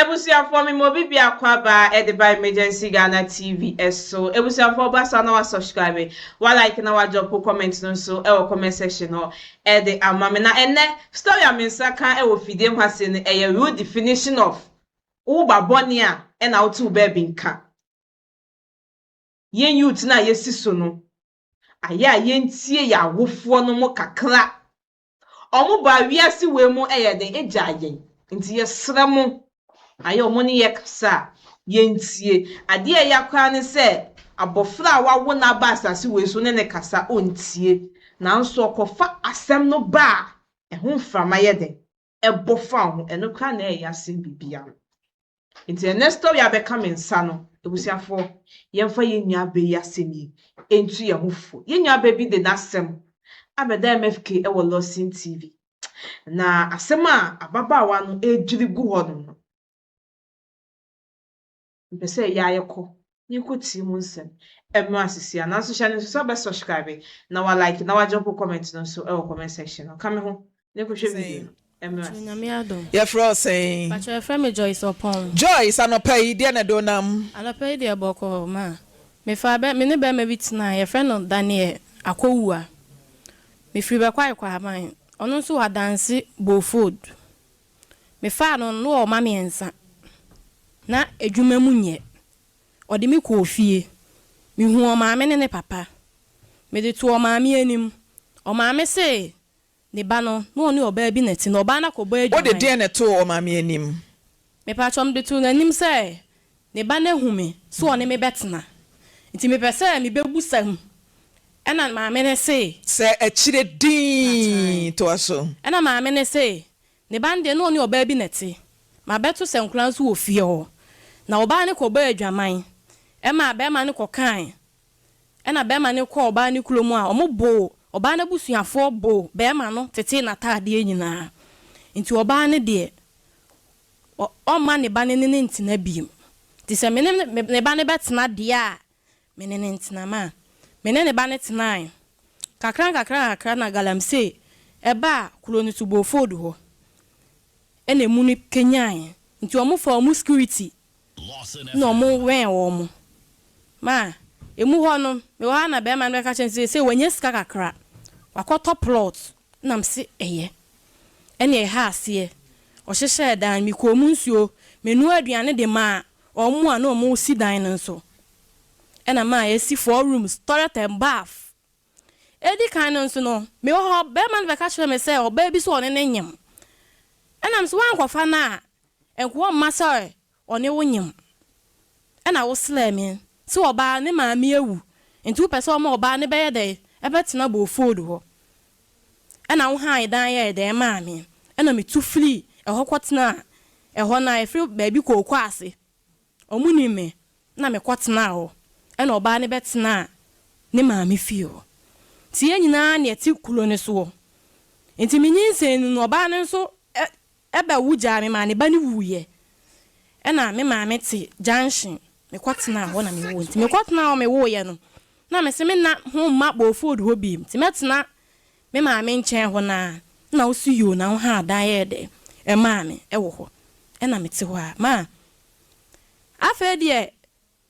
Abusuafoɔ, me ma obi biako aba de ba Emergency Ghana TV so. Abusuafoɔ, ba saa na wa subscribe, wa like na wa drop comment no nso wɔ comment section hɔ de ama me. Na ɛnɛ story a me nsa ka wɔ fidie mu ha se no, ɛyɛ real definition of wo ba bɔne a ɛna wote wo baabi nka. Yɛn youth no a yɛsi so no, ayɛ a yɛntie yɛn awofoɔ no mo kakra. Ɔmo ba wiase wei mu yɛ den agya yɛn, nti yɛsrɛ mo, ayɛ ɔmo ne yɛ kasa a, yɛntie. Adeɛ a ɛyɛ koraa ne sɛ abɔfra a wawo n'aba asase wei so ne ne kasa ɔntie, nanso ɔkɔfa asɛm no ba a ɛho mframa yɛ den ɛbɔ fa ho, ɛno koraa na ɛyɛ asɛm biribiara. Nti ɛnɛ story a bɛka me nsa no, abusuafoɔ, yɛmfa yɛn nua bɛ yi asɛm yi ntu yɛn ho fo. Yɛn nua bɛ bi de n'asɛm abɛda MFK ɛwɔ Lawson TV, na asɛm a ababaawa no edwiri gu hɔ no, mpɛ sɛ ɛyɛ ayɛkɔ yɛnkɔ mu nsɛm ɛmmerɛ asisi a. Nanso hyɛ no nso sɛ wobɛ subscribe na wa like na wa drop comment no nso ɛwɔ comment section no. Ka me ho na yɛnkɔhwɛ video no ɛmmerɛ asisi. Nyame adom. Yɛfrɛ wo sɛn? Pakyɛ, yɛfrɛ me Joyce Ɔpɔn. Joyce, anɔpa yi deɛ na ɛde wo nam? Anɔpa yi deɛ, bɔkɔɔ ma. Mefa bɛ me ne bɛrima bi tena, yɛfrɛ no Daniel Akowua. Mefiri Bɛkwae Kwaman. Ɔno nso wɔ Adanse Bofod. Mefaa no no wɔ ɔma mmiɛnsa. Na edwuma mu nyɛ. Ɔde me kɔɔ fie. Mehu ɔmaame ne ne papa. Mede to ɔmaame anim. Ɔmaame se ne ba no na ɔne ɔbaa bi na ɛte na ɔbaa no akɔbɔ adwaman. Wode deɛ na ɛtoo ɔmaame anim? Mepatwɔ, mede too n'anim sɛ ne ba no ahu me sɛ ɔne me bɛtena, nti mepɛ sɛ mebɛbu sam. Ɛna maame ne se Sɛ akyire dinn, toa so. Ɛna maame ne se ne ba no deɛ, na ɔne ɔbaa bi na ɛte, mabɛto sɛ nkora nso wɔ fie hɔ, na ɔbaa no kɔbɔ adwaman ɛma bɛrima no kɔkae. Ɛna bɛrima no kɔɔ ɔbaa no kurom a ɔmo bo ɔbaa no abusuafoɔ bo bɛrima no tete n'ataadeɛ nyinaa, nti ɔbaa no deɛ ɔmma ne ba no ne ne ntena biem. Nti sɛ me ne ne ba no bɛtena deɛ a, me ne ne ntena. Ma me ne ne ba no tenae kakra nkakra nkakra na galamsey ɛbaa kuro no so Bofood hɔ, ɛna emu no kenyan, nti ɔmo fa ɔmo security na ɔmo wɛn wɔn ma emu hɔ no. Mewɔ ha na bɛrima no bɛka kyerɛ me sɛ wɔnyɛ sika kakra, wakɔtɔ plot nam se ɛyɛ ɛne ɛha aseɛ. Ɔhyehyɛɛ dan, mekɔɔ mu nsuo, menua aduane de maa ɔmo a na ɔmo si dan no nso. Ɛna maa yɛsi four rooms, toilet and bath. Edi kan no nso no, mewɔ hɔ, bɛrima no bɛka kyerɛ me sɛ ɔbaa bi so ɔne ne nyam. Ɛnam sɛ woankɔfa no a nkoɔ mma sɛ ɔne wo nyam. Ɛna woselɛɛ me sɛ ɔbaa ne maame awu, nti wopɛ sɛ ɔma ɔbaa ne bɛyɛ dɛ ɛbɛtena Bɔɔfood hɔ. Ɛna wohan dan yɛɛ dɛn maa me, ɛna metu firi ɛhɔ kɔtena ɛhɔ no a yɛfiri baabi kooko ase. Ɔmo nim me na mekɔtena hɔ. Ɛna ɔbaa ne bɛtena ne maame fie hɔ, nti yɛn nyinaa ne ɛte kuro no soɔ. Nti menyinsɛn no no, ɔbaa no nso ɛbɛwo gyaa me maa ne ba no wuyɛ. Ɛna me maame te junction, mekɔtena hɔ na mewo. Nti mekɔtena hɔ mewoeɛ no, na mese me na ho mma Bɔɔfood hɔ bi, nti mɛtena me maame nkyɛn hɔ naa. Na wosi yoo, na woha dan yɛ dɛ ɛmaa me ɛwɔ hɔ. Ɛna mete hɔ a, maa afei deɛ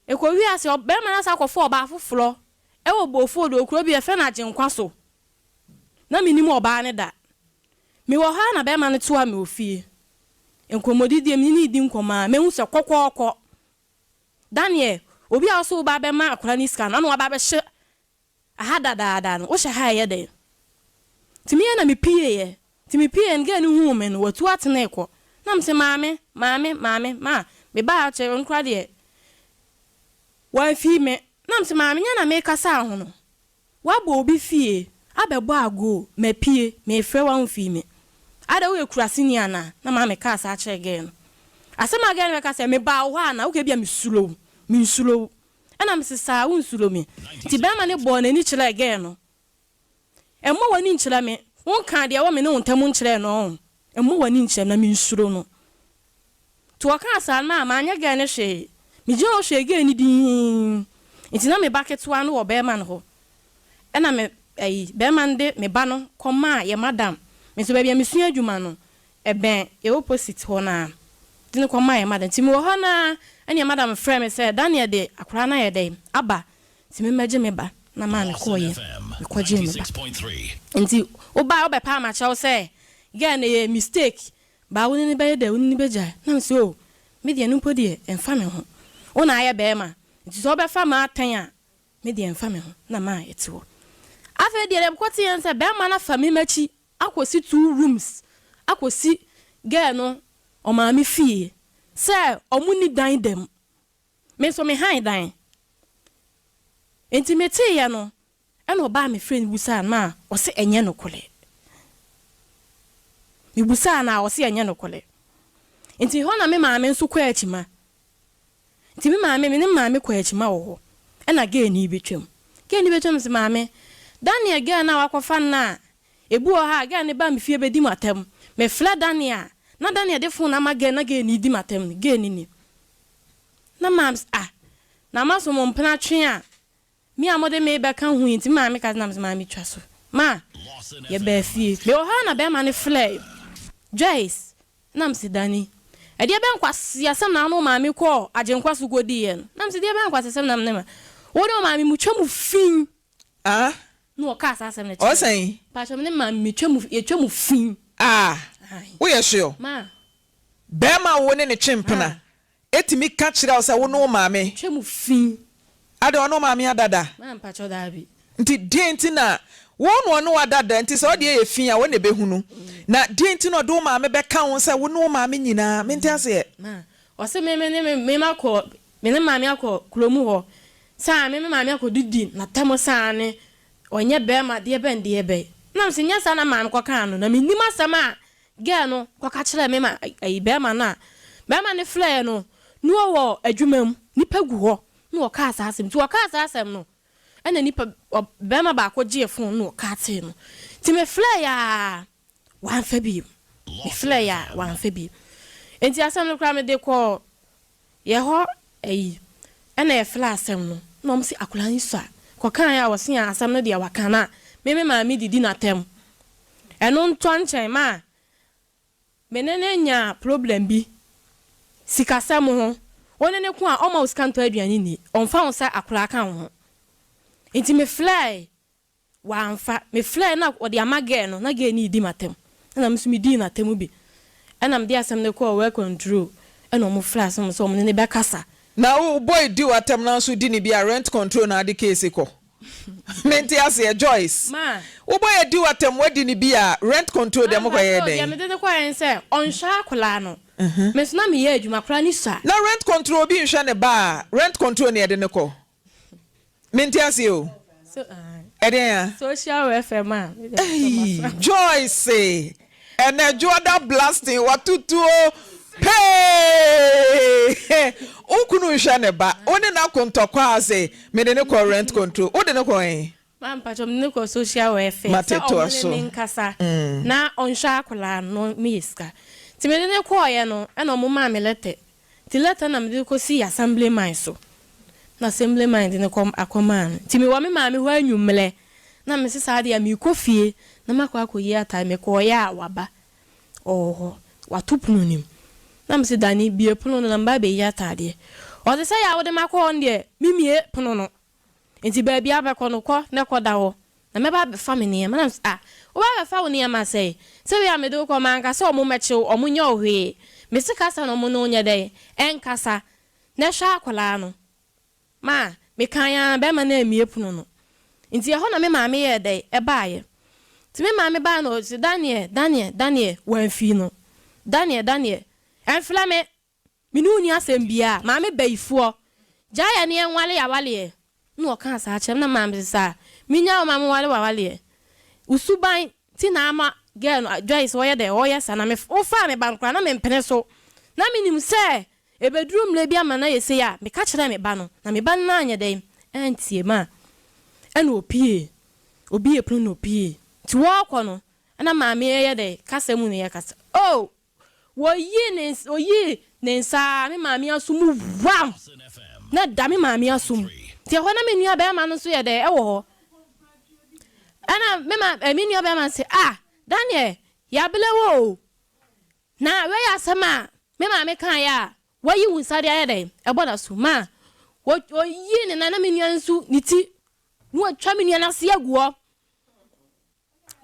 ɛkɔwie ase, bɛrima no asa akɔfa ɔbaa foforɔ ɛwɔ Bɔɔfood okuro bi ɛfɛ no Agyenkwa so. Na menim ɔbaa no da. Mewɔ hɔ a na bɛrima no toa me wɔ fie nkɔmmɔdidie mu ne di nkɔmmɔ a mehu sɛ kɔkɔɔkɔ Daniel, obi a ɔso woba bɛma akwadaa no sika no, ɔna waba bɛhyɛ aha dadaada no, wohyɛ ha ɛyɛ dɛn? Nti meyɛ na mepieeɛ. Nti mepieeɛ no, girl no huu me no, watu atene kɔ. Na mese, "Maame, maame, maame." Ma mebaa kyerɛ ɔno koraa deɛ, wamfi me. Na mese, "Maame, nyɛ na mekasa ho no, woabɔ obi fie abɛbɔ agoo, mapie mefrɛ wo amfii me ada, woyɛ kuraseni anaa?" Na maame kaa saa kyerɛ girl no. Asɛm a girl no bɛka sɛ mebaa wo hɔ ana woka bi a mesuro wo, mensuro wo. Ɛna mese, "Saa, wonsuro me?" Nti bɛrima no bɔɔ n'ani kyerɛɛ girl no, "Ɛmmɔ w'ani nkyerɛ me, wonka deɛ ɛwɔ me ne wo ntam nkyerɛ no, ɛmmɔ w'ani nkyerɛ me na mensuro no." Nti wɔkaa saa no, maa maanyɛ girl no hwee. Megyina hɔ hwɛ girl no dinn. Nti na me ba ketewa no wɔ bɛrima no hɔ. Ɛna me ɛyi bɛrima no de me ba no kɔmaa yɛ madam. Me nso baabi a mesua adwuma no, ɛbɛn yɛ opposite hɔ naa. De no kɔmaa yɛn madam. Nti mewɔ hɔ no ara ɛna yɛn madam frɛɛ me sɛ Daniel de akwadaa no ayɛ dɛn aba nti memmɛgye me ba na maa mekɔeɛ mekɔgyee me ba. Nti wobaeɛ wobɛpaa m'akyɛw sɛ girl no ɛyɛ mistake baa wo ne no bɛyɛ dɛn wo ne no bɛgyae na mese oh me deɛ ɛno mpo deɛ ɛmfa me ho wo na ayɛ barima nti sɛ wobɛfa m'atɛn a me deɛ ɛmfa me ho na maa yɛte hɔ. Afei deɛ deɛ mekɔteeɛ ne sɛ barima no afa me m'akyi akɔsi two rooms akɔsi girl no ɔmaame fie sɛ ɔmo nni dan da mu. Me nso me han dan. Nti me teeɛ no ɛna ɔbaa me frɛ no busaa no maa ɔse ɛnyɛ nokorɛ. Me busaa no a ɔse ɛnyɛ nokorɛ. Nti hɔ na me maame nso kɔɔ akyima. Nti me maame, me ne me maame kɔɔ akyima wɔ hɔ ɛna girl no yi bɛtwam. Girl no bɛtwam se maame, Daniel girl no a wakɔfa no a Ebi wɔ hɔ a, girl no ba me fie bedi m'atam. Mefrɛ Daniel a, na Daniel de phone ama girl na girl no redi m'atam no, girl no ni. Na maame se, ah, na maso mo mpena twe a, me a mode me rebɛka ho yi nti, me maame ka se na mese maame twa so. Ma, yɛbaa fie. Mewɔ hɔ ara na barima no frɛɛ Joyce, na mese Danny, ɛdeɛ bɛn nkwaseasɛm na wo ne wo maame kɔɔ Agyenkwa so kɔdiiɛ no? Na mese deɛ bɛn nkwaseasɛm na me ne ma, wo ne wo maame motwa mu fi. Ah. Na ɔkaa saa asɛm no kyerɛɛ me. Ɔsɛn? Mpakyɛw, me ne maame metwa mu, yɛtwa mu fi. Ah. Woyɛ sure? Ma. Barima a wo ne no twe mpena tumi ka kyerɛ wo sɛ wo ne wo maame. Twa mu fi. Adɛn, ɔne wo maame ada da? Ma, mpakyɛw, daabi. Nti deɛn nti na wo na ɔne wo ada da? Nti sɛ ɔdeɛ yɛ fi a, wo na ɛbɛhunu. Na deɛn nti na ɔde wo maame bɛka ho sɛ wo ne wo maame nyinaa? Mente aseɛ. Ma, ɔse me me ne me me makɔ Me ne maame akɔ kuro mu hɔ saa me me maame akɔ didi natam saa ne ɔnyɛ bɛɛma deɛ bɛn deɛ bɛn na me se nyɛ saa na maame kɔ kaa no na me nim asɛm a girl no kɔ ka kyerɛɛ me ma ayi bɛɛma no a bɛɛma no frɛɛ no na ɔwɔ adwuma mu nipa gu hɔ na ɔkaa saa asɛm nti ɔkaa saa asɛm no ɛna nipa bɛɛma baako gyee phone na ɔkaa tee no nti me frɛɛ aa wanfa bio me frɛɛ aa wanfa bio nti asɛm no koraa me de kɔɔ Yɛ hɔ ayi ɛna yɛ frɛ asɛm no na ɔmo se akwadaa yi sua kɔkaeɛ a ɔse a asɛm no deɛ waka na me me maame didi natɛm ɛno ntɔ nkyɛn ma me ne no nyaa problem bi sikasɛm ho wo ne no ko a ɔmma wo sika ntɔ aduane nni ɔmfa ho sɛ akwadaa ka wo ho nti me frɛɛ Wamfa. Mefrɛɛ no na ɔde ama girl no, na girl no redi m'atɛm. Ɛna me nso medii n'atɛm bi. Ɛna mede asɛm no kɔɔ well control, ɛna wɔn frɛɛ asɛm sɛ wɔn ne no bɛkasa. Na wo boy di w'atɛm na nso di ne bi a rent control na ade case kɔ. Mente aseɛ Joyce. Ma. Wo boy adi w'atɛm wadi ne bi a rent control deɛ Ma mokɔ yɛɛ mpakyɛw deɛ dɛn? mede no kɔeɛ ne sɛ ɔnhwɛ akwadaa no. Me nso na meyɛ adwuma, akwadaa no sua. Na rent control obi nhwɛ ne ba a rent control na yɛde no kɔ. Mente aseɛ o. Ɛdeɛn a? Social welfare ma. Ei Joyce ɛnɛ dwoada blasting watotuo pee wo kunu nhwɛ ne ba wo ne no ako ntɔkwa a se mede no kɔ rent control wode no kɔ he? Ma mpakyɛw mede no kɔ social welfare Mate sɛ toa ɔmo ne so. me nkasa na ɔnhwɛ akwadaa no meyɛ sika nti mede no kɔɔeɛ no ɛna ɔmo maa me lɛtɛ Nti lɛtɛ na mede kɔsii assemblyman so, na assemblyman de no kɔ akɔmaa no. Nti mewɔ me maame hɔ anwummerɛ, na mese saa deɛ a merekɔ fie na makɔ akɔyi atae. Mekɔeɛ a waba, ɔwɔ hɔ, wato pono no mu. Na mese Danny, bue pono no na meba abɛyi ataadeɛ. Ɔse sɛ yɛ a wode makɔ hɔ no deɛ, memmue pono no. Nti baabi a wobɛkɔ no, kɔ na kɔda hɔ, na mɛba abɛfa me nneɛma. Na mese, Ah, woba abɛfa wo nneɛma sɛn? Sɛ wei a mede wo kɔ, manka sɛ wɔmmɛkye wo, wɔnyɛ wo hwee. Mese kasa na wɔne wo nyɛ dɛn? Ɛnkasa, na hwɛ akwadaa no. Ma, mekae ara, barima no ammue pono no. Nti ɛhɔ na me maame yɛɛ dɛn? Ɛbaeɛ. Nti me maame baeɛ na ɔse, Daniel, Daniel, Daniel, wamfii no. Daniel, Daniel, ɛmfrɛ me! Me ne wo nni asɛm biaa, maame bayifoɔ, gyae yɛ ne yɛnwale yɛawaleɛ. Na ɔkaa saa kyerɛ me na maame se saa, menyaa wo ma menwale w'awaleɛ. Wo suban nti na ama girl no, Joyce ɔyɛ dɛn ɔyɛ saa na me wo faa me ba no koraa na mempene so. Na menim sɛ ɛbɛduru mmerɛ bi ama no ayɛ sei a, meka kyerɛɛ me ba no na me ba no anyɛ dɛn antie ma ɛna ɔpie, ɔbie pono na ɔpie. Nti wɔɔkɔ no na maame ɛyɛ dɛn kasa mu na yɛkasa oh! Wɔyii ne nsa, ɔyii ne nsa ara, me maame aso mu wam! Na ɛda me maame aso mu. Nti ɛhɔ na me nua barima no nso yɛ dɛ, ɛwɔ hɔ. Ɛna me ma, eh, me nua barima no se, ah, Daniel, yɛabelɛ wo o. Na wei yɛ asɛm a. Me maame kaeɛ a, wayi wo nsa de ayɛ dɛn? Ɛbɔ n'aso. Ma ɔyii ne nan na me nua nso ne ti na watwa me nua no ase agu hɔ.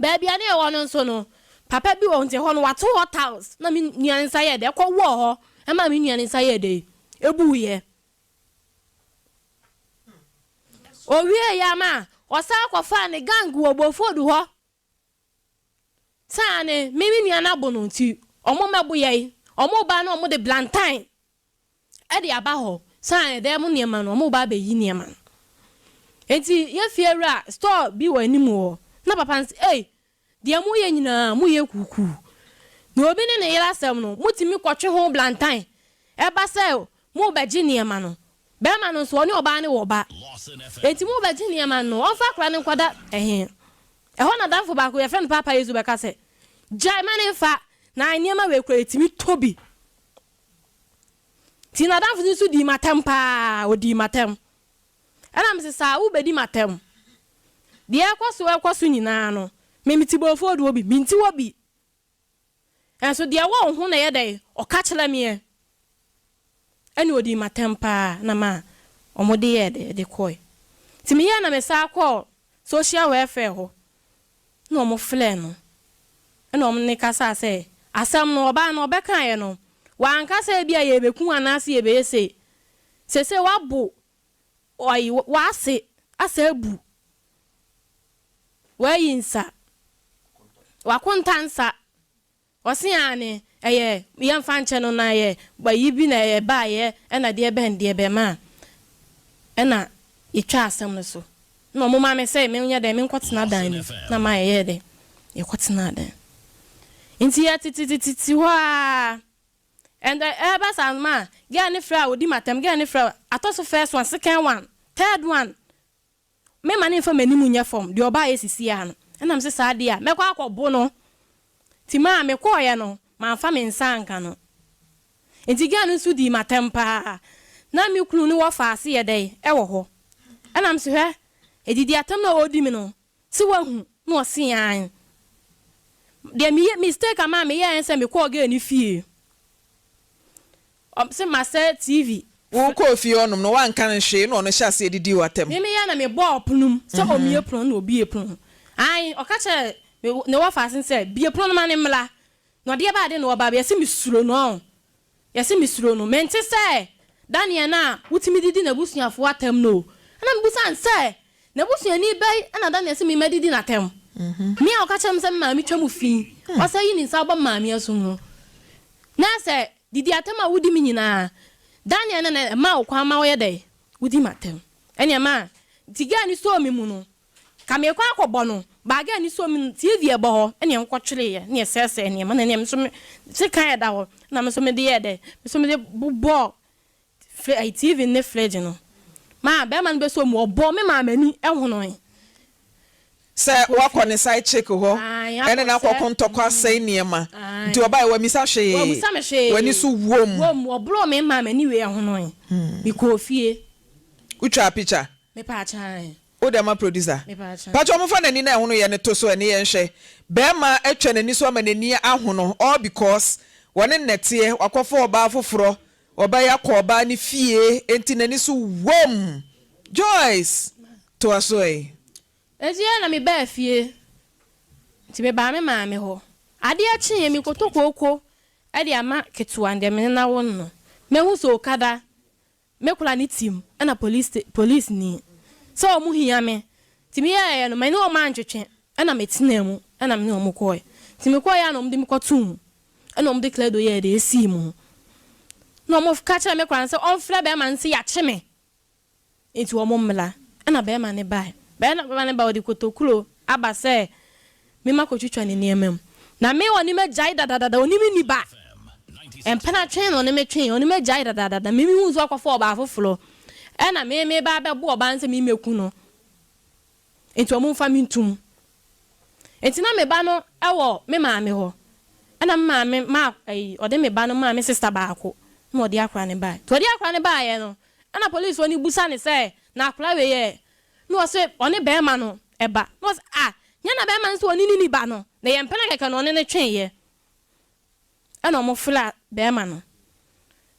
Baabi a na yɛwɔ no nso no, papa bi wɔ hɔ nti ɛhɔ no wato hɔ tiles na me nua no nsa yɛɛ dɛ ɛkɔwɔɔ hɔ ɛmaa me nua no nsa yɛɛ dɛ ebuiɛ. Owieeɛ ama ɔsan kɔfaa ne gang wɔ Bofodu hɔ. Saa ne me me nua no abo no nti ɔmo mmɛbo yɛn. Ɔmo ba no ɔmo de blantan de aba hɔ saa ɛdan mu nneɛma no ɔmo ba abɛyi nneɛma no. Nti yɛ fie wura store bi wɔ anim hɔ na papa no se ei deɛ mo yɛ nyinaa mo yɛ kuukuu na obi ne ne yere asɛm no mo tumi kɔtwe ho blantan ɛba sɛ mo bɛgye nneɛma no bɛɛma no nso ɔne ɔbaa no wɔ ba enti mo bɛgye nneɛma no ɔmfa akora no nkɔda ɛhe Ɛhɔ na adamfo baako, yɛfrɛ no Paapa Yesu bɛka sɛ, Gyae ma no mfa, na nneɛma wei koraa yɛtumi tɔ bi. Nti n'adamfo no nso dii m'atɛm paa, ɔdii m'atɛm. Ɛna mese, saa wobɛdi m'atɛm. Deɛ ɛrekɔ so ɛrekɔ so nyinaa no, me mete Bofoɔ hɔ bi, mente hɔ bi. Nanso deɛ ɛwɔ wo ho na ɛyɛ dɛn? Ɔka kyerɛ meɛ. Ɛna ɔdii m'atɛm paa na ma wɔde yɛɛ dɛn? De kɔe. Nti meyɛɛ na mesan kɔɔ social welfare hɔ na wɔfrɛɛ no ɛna wɔne no kasaa sɛ asɛm no ɔbaa no ɔbɛkaeɛ no wanka sɛ ebia yɛrebɛku wo anaasɛ yɛrebɛyɛ sei. Seesei wabo Ɔyi w'ase asa abu. W'ayi nsa. W'akonta nsa. Ɔse aane ɛyɛ yɛnfa nkyɛ no na ɛyɛ ayi bi na ɛbaayɛ ɛna deɛ bɛn deɛ bɛn maa ɛna yɛtwaa asɛm no so na ɔmo ma me sɛ menyɛ dɛn menkɔ tena dan no mu na maa yɛyɛɛ dɛn yɛkɔ tenaa dan nti yɛtetetete hɔ aa. And ɛba saa no ma girl no frɛ a ɔdi m'atɛm, girl no frɛ a atɔ so first one, second one, third one, me ma no mfa m'anim nyɛ fam, deɛ ɔbaeɛ sisi ara no, ɛna mese saa deɛ a mɛkɔ akɔbo no, nti maa mekɔeɛ no mamfa me nsa anka no, nti girl no nso dii m'atɛm paa, na me kunu ne wɔfa ase yɛ dɛn ɛwɔ hɔ, ɛna mese hwɛ ɛdidi atɛm no a ɔredi me no, Se wahu na ɔse aane. Deɛ meyɛ mistake a maa meyɛɛ ne sɛ mekɔɔ girl no fie. Ɔse masɛe TV. Wo kɔɔ fie hɔ nom no woanka no hwee na ɔno hyɛ aseɛ didii wo atɛm. Me meyɛɛ na mebɔɔ pono mu sɛ ɔmmue pono no na ɔbue pono no. Aane ɔka kyerɛɛ me ne wɔfaase no sɛ bue pono no ma no mmra. Na ɔdeɛ baa de na ɔba yɛse mesuro no ɔn. Yɛse mesuro no. Mente sɛ Daniel no a wotumi didi n'abusuafoɔ atɛm no o. Ɛna mebisa no sɛ, N'abusuani bɛn na Daniel se memmadidi no atɛm? Me a ɔka kyerɛ me sɛ me maame twa mu fi, ɔsan yi ne nsa bɔ me maame asom no. Na sɛ didi atɛm a wodi me nyinaa, Daniel no na ɛma wo kwan ma woyɛ dɛn? Wodi m'atɛm. Ɛnneɛ ma nti girl no sɔɔ me mu no, Ka meekɔ akɔbɔ no, baage a ne suo mu no, TV ɛbɔ hɔ, ɛne ɛnkɔtwereeɛ, ne ɛsɛesɛe nneɛma, na ɛneɛ me nso me sekan ɛda hɔ, na me nso mede yɛɛ dɛ, me nso mede bobɔɔ fri ayi TV ne fridge no. Maa bɛrima no bɛsɔɔ mu, ɔbɔɔ me maa m'ani honoe. Sɛ Mekɔɔ woakɔ fie. ne side chick hɔ Ae, ɛne no akɔsɛe, akɔko ntɔkwa asɛe nneɛma ae. nti ɔbaeɛ wammisa hwee, Wammisa me hwee. w'ani so wom. Wom, ɔboroo me maa m'ani wei honoe. Mekɔɔ fie. Wotwaa picture? Mepaakyɛw, ae. Wo deɛ ma producer. Pakyɛ ɔmo fa n'ani na ɛhono yɛ no to so ɛne yɛn hwɛ. Bɛɛma atwa n'ani so ama n'ani ahono all because wɔne nnɛteɛ wakɔfa ɔbaa foforɔ ɔbaa yi akɔ ɔbaa no fie enti n'ani so wom Joyce toa so ɛ. Enti yɛ na me baa fie nti me baa me maame hɔ adeɛ kyeeɛ me kɔtɔ kooko de ama ketewa no deɛ me ne no awo no no mahu sɛ okada Me kora ne team ɛna police police ni sɛ ɔmo hia me nti me yɛɛyɛ no me ne ɔmo antwetwe ɛna me tenaa mu ɛna me ne ɔmo kɔɔɛ nti me kɔɔɛ a na ɔmo de me kɔ too mu ɛna ɔmo de cledo yɛɛ dɛ esii mu na ɔmo ka kyerɛ me kora no sɛ ɔnfrɛ bɛɛma no sɛ yakye me nti ɔmo mmra ɛna bɛɛma no baɛ bɛɛma no baɛ ɔde kotokuro aba sɛ Me ma kɔtwitwa ne nneɛma mu. Na me ɔne m'agyae dadadada, ɔne me nni ba. Mpena twe na ɔne me twe, ɔne m'agyae dadadada. Me mehuu sɛ ɔkɔfa ɔbaa foforɔ, ɛna me meba abɛbo ɔbaa no sɛ me mɛku no. Nti ɔmo mfa me ntum. Nti na me ba no wɔ me maame hɔ. Ɛna me maame maa ɛyi, ɔde me ba no maa me sista baako, na ɔde akora no baeɛ. Nti ɔde akora no baeɛ no, ɛna polisifoɔ no busa no sɛ, na akora wei yɛ Na ɔse ɔne bɛɛma no ba. Na ɔse ah nyɛ na bɛɛma no se ɔne ne ni ba no na yɛ mpena kɛkɛ na ɔne no tweeɛ. Ɛna ɔmo fra bɛɛma no.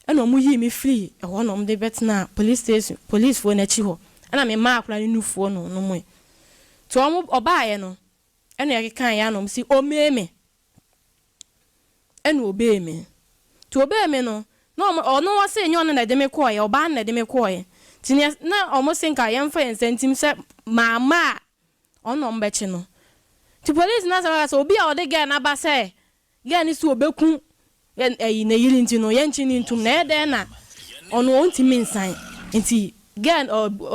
Ɛna ɔmo yii me firii ɛhɔ na ɔmo de bɛtenaa police station, policefoɔ no akyi hɔ. Ɛna me maa akwadaa no nufoɔ na ɔnomoe. Nti ɔmo, ɔbaeɛ no, ɛna yɛkekaeɛ ara na ɔmo se ɔmmee me. Ɛna ɔbee me. Nti ɔbee me no, na ɔmo, ɔno ɔse nyɛ ɔno na ɛde me kɔeɛ, ɔbaa no na ɛde me kɔeɛ. Nti neɛ na ɔmo se nka yɛmfa yɛn nsa ntim sɛ mamma a, ɔno na ɔmo bɛkye no. Nti police no asɛm aka sɛ obi a ɔde girl no aba sɛ Girl no se obeku ɛyi ne yere nti no yɛnkye no ntom na ɛyɛ dɛn na ɔno ɔntumi nsan nti girl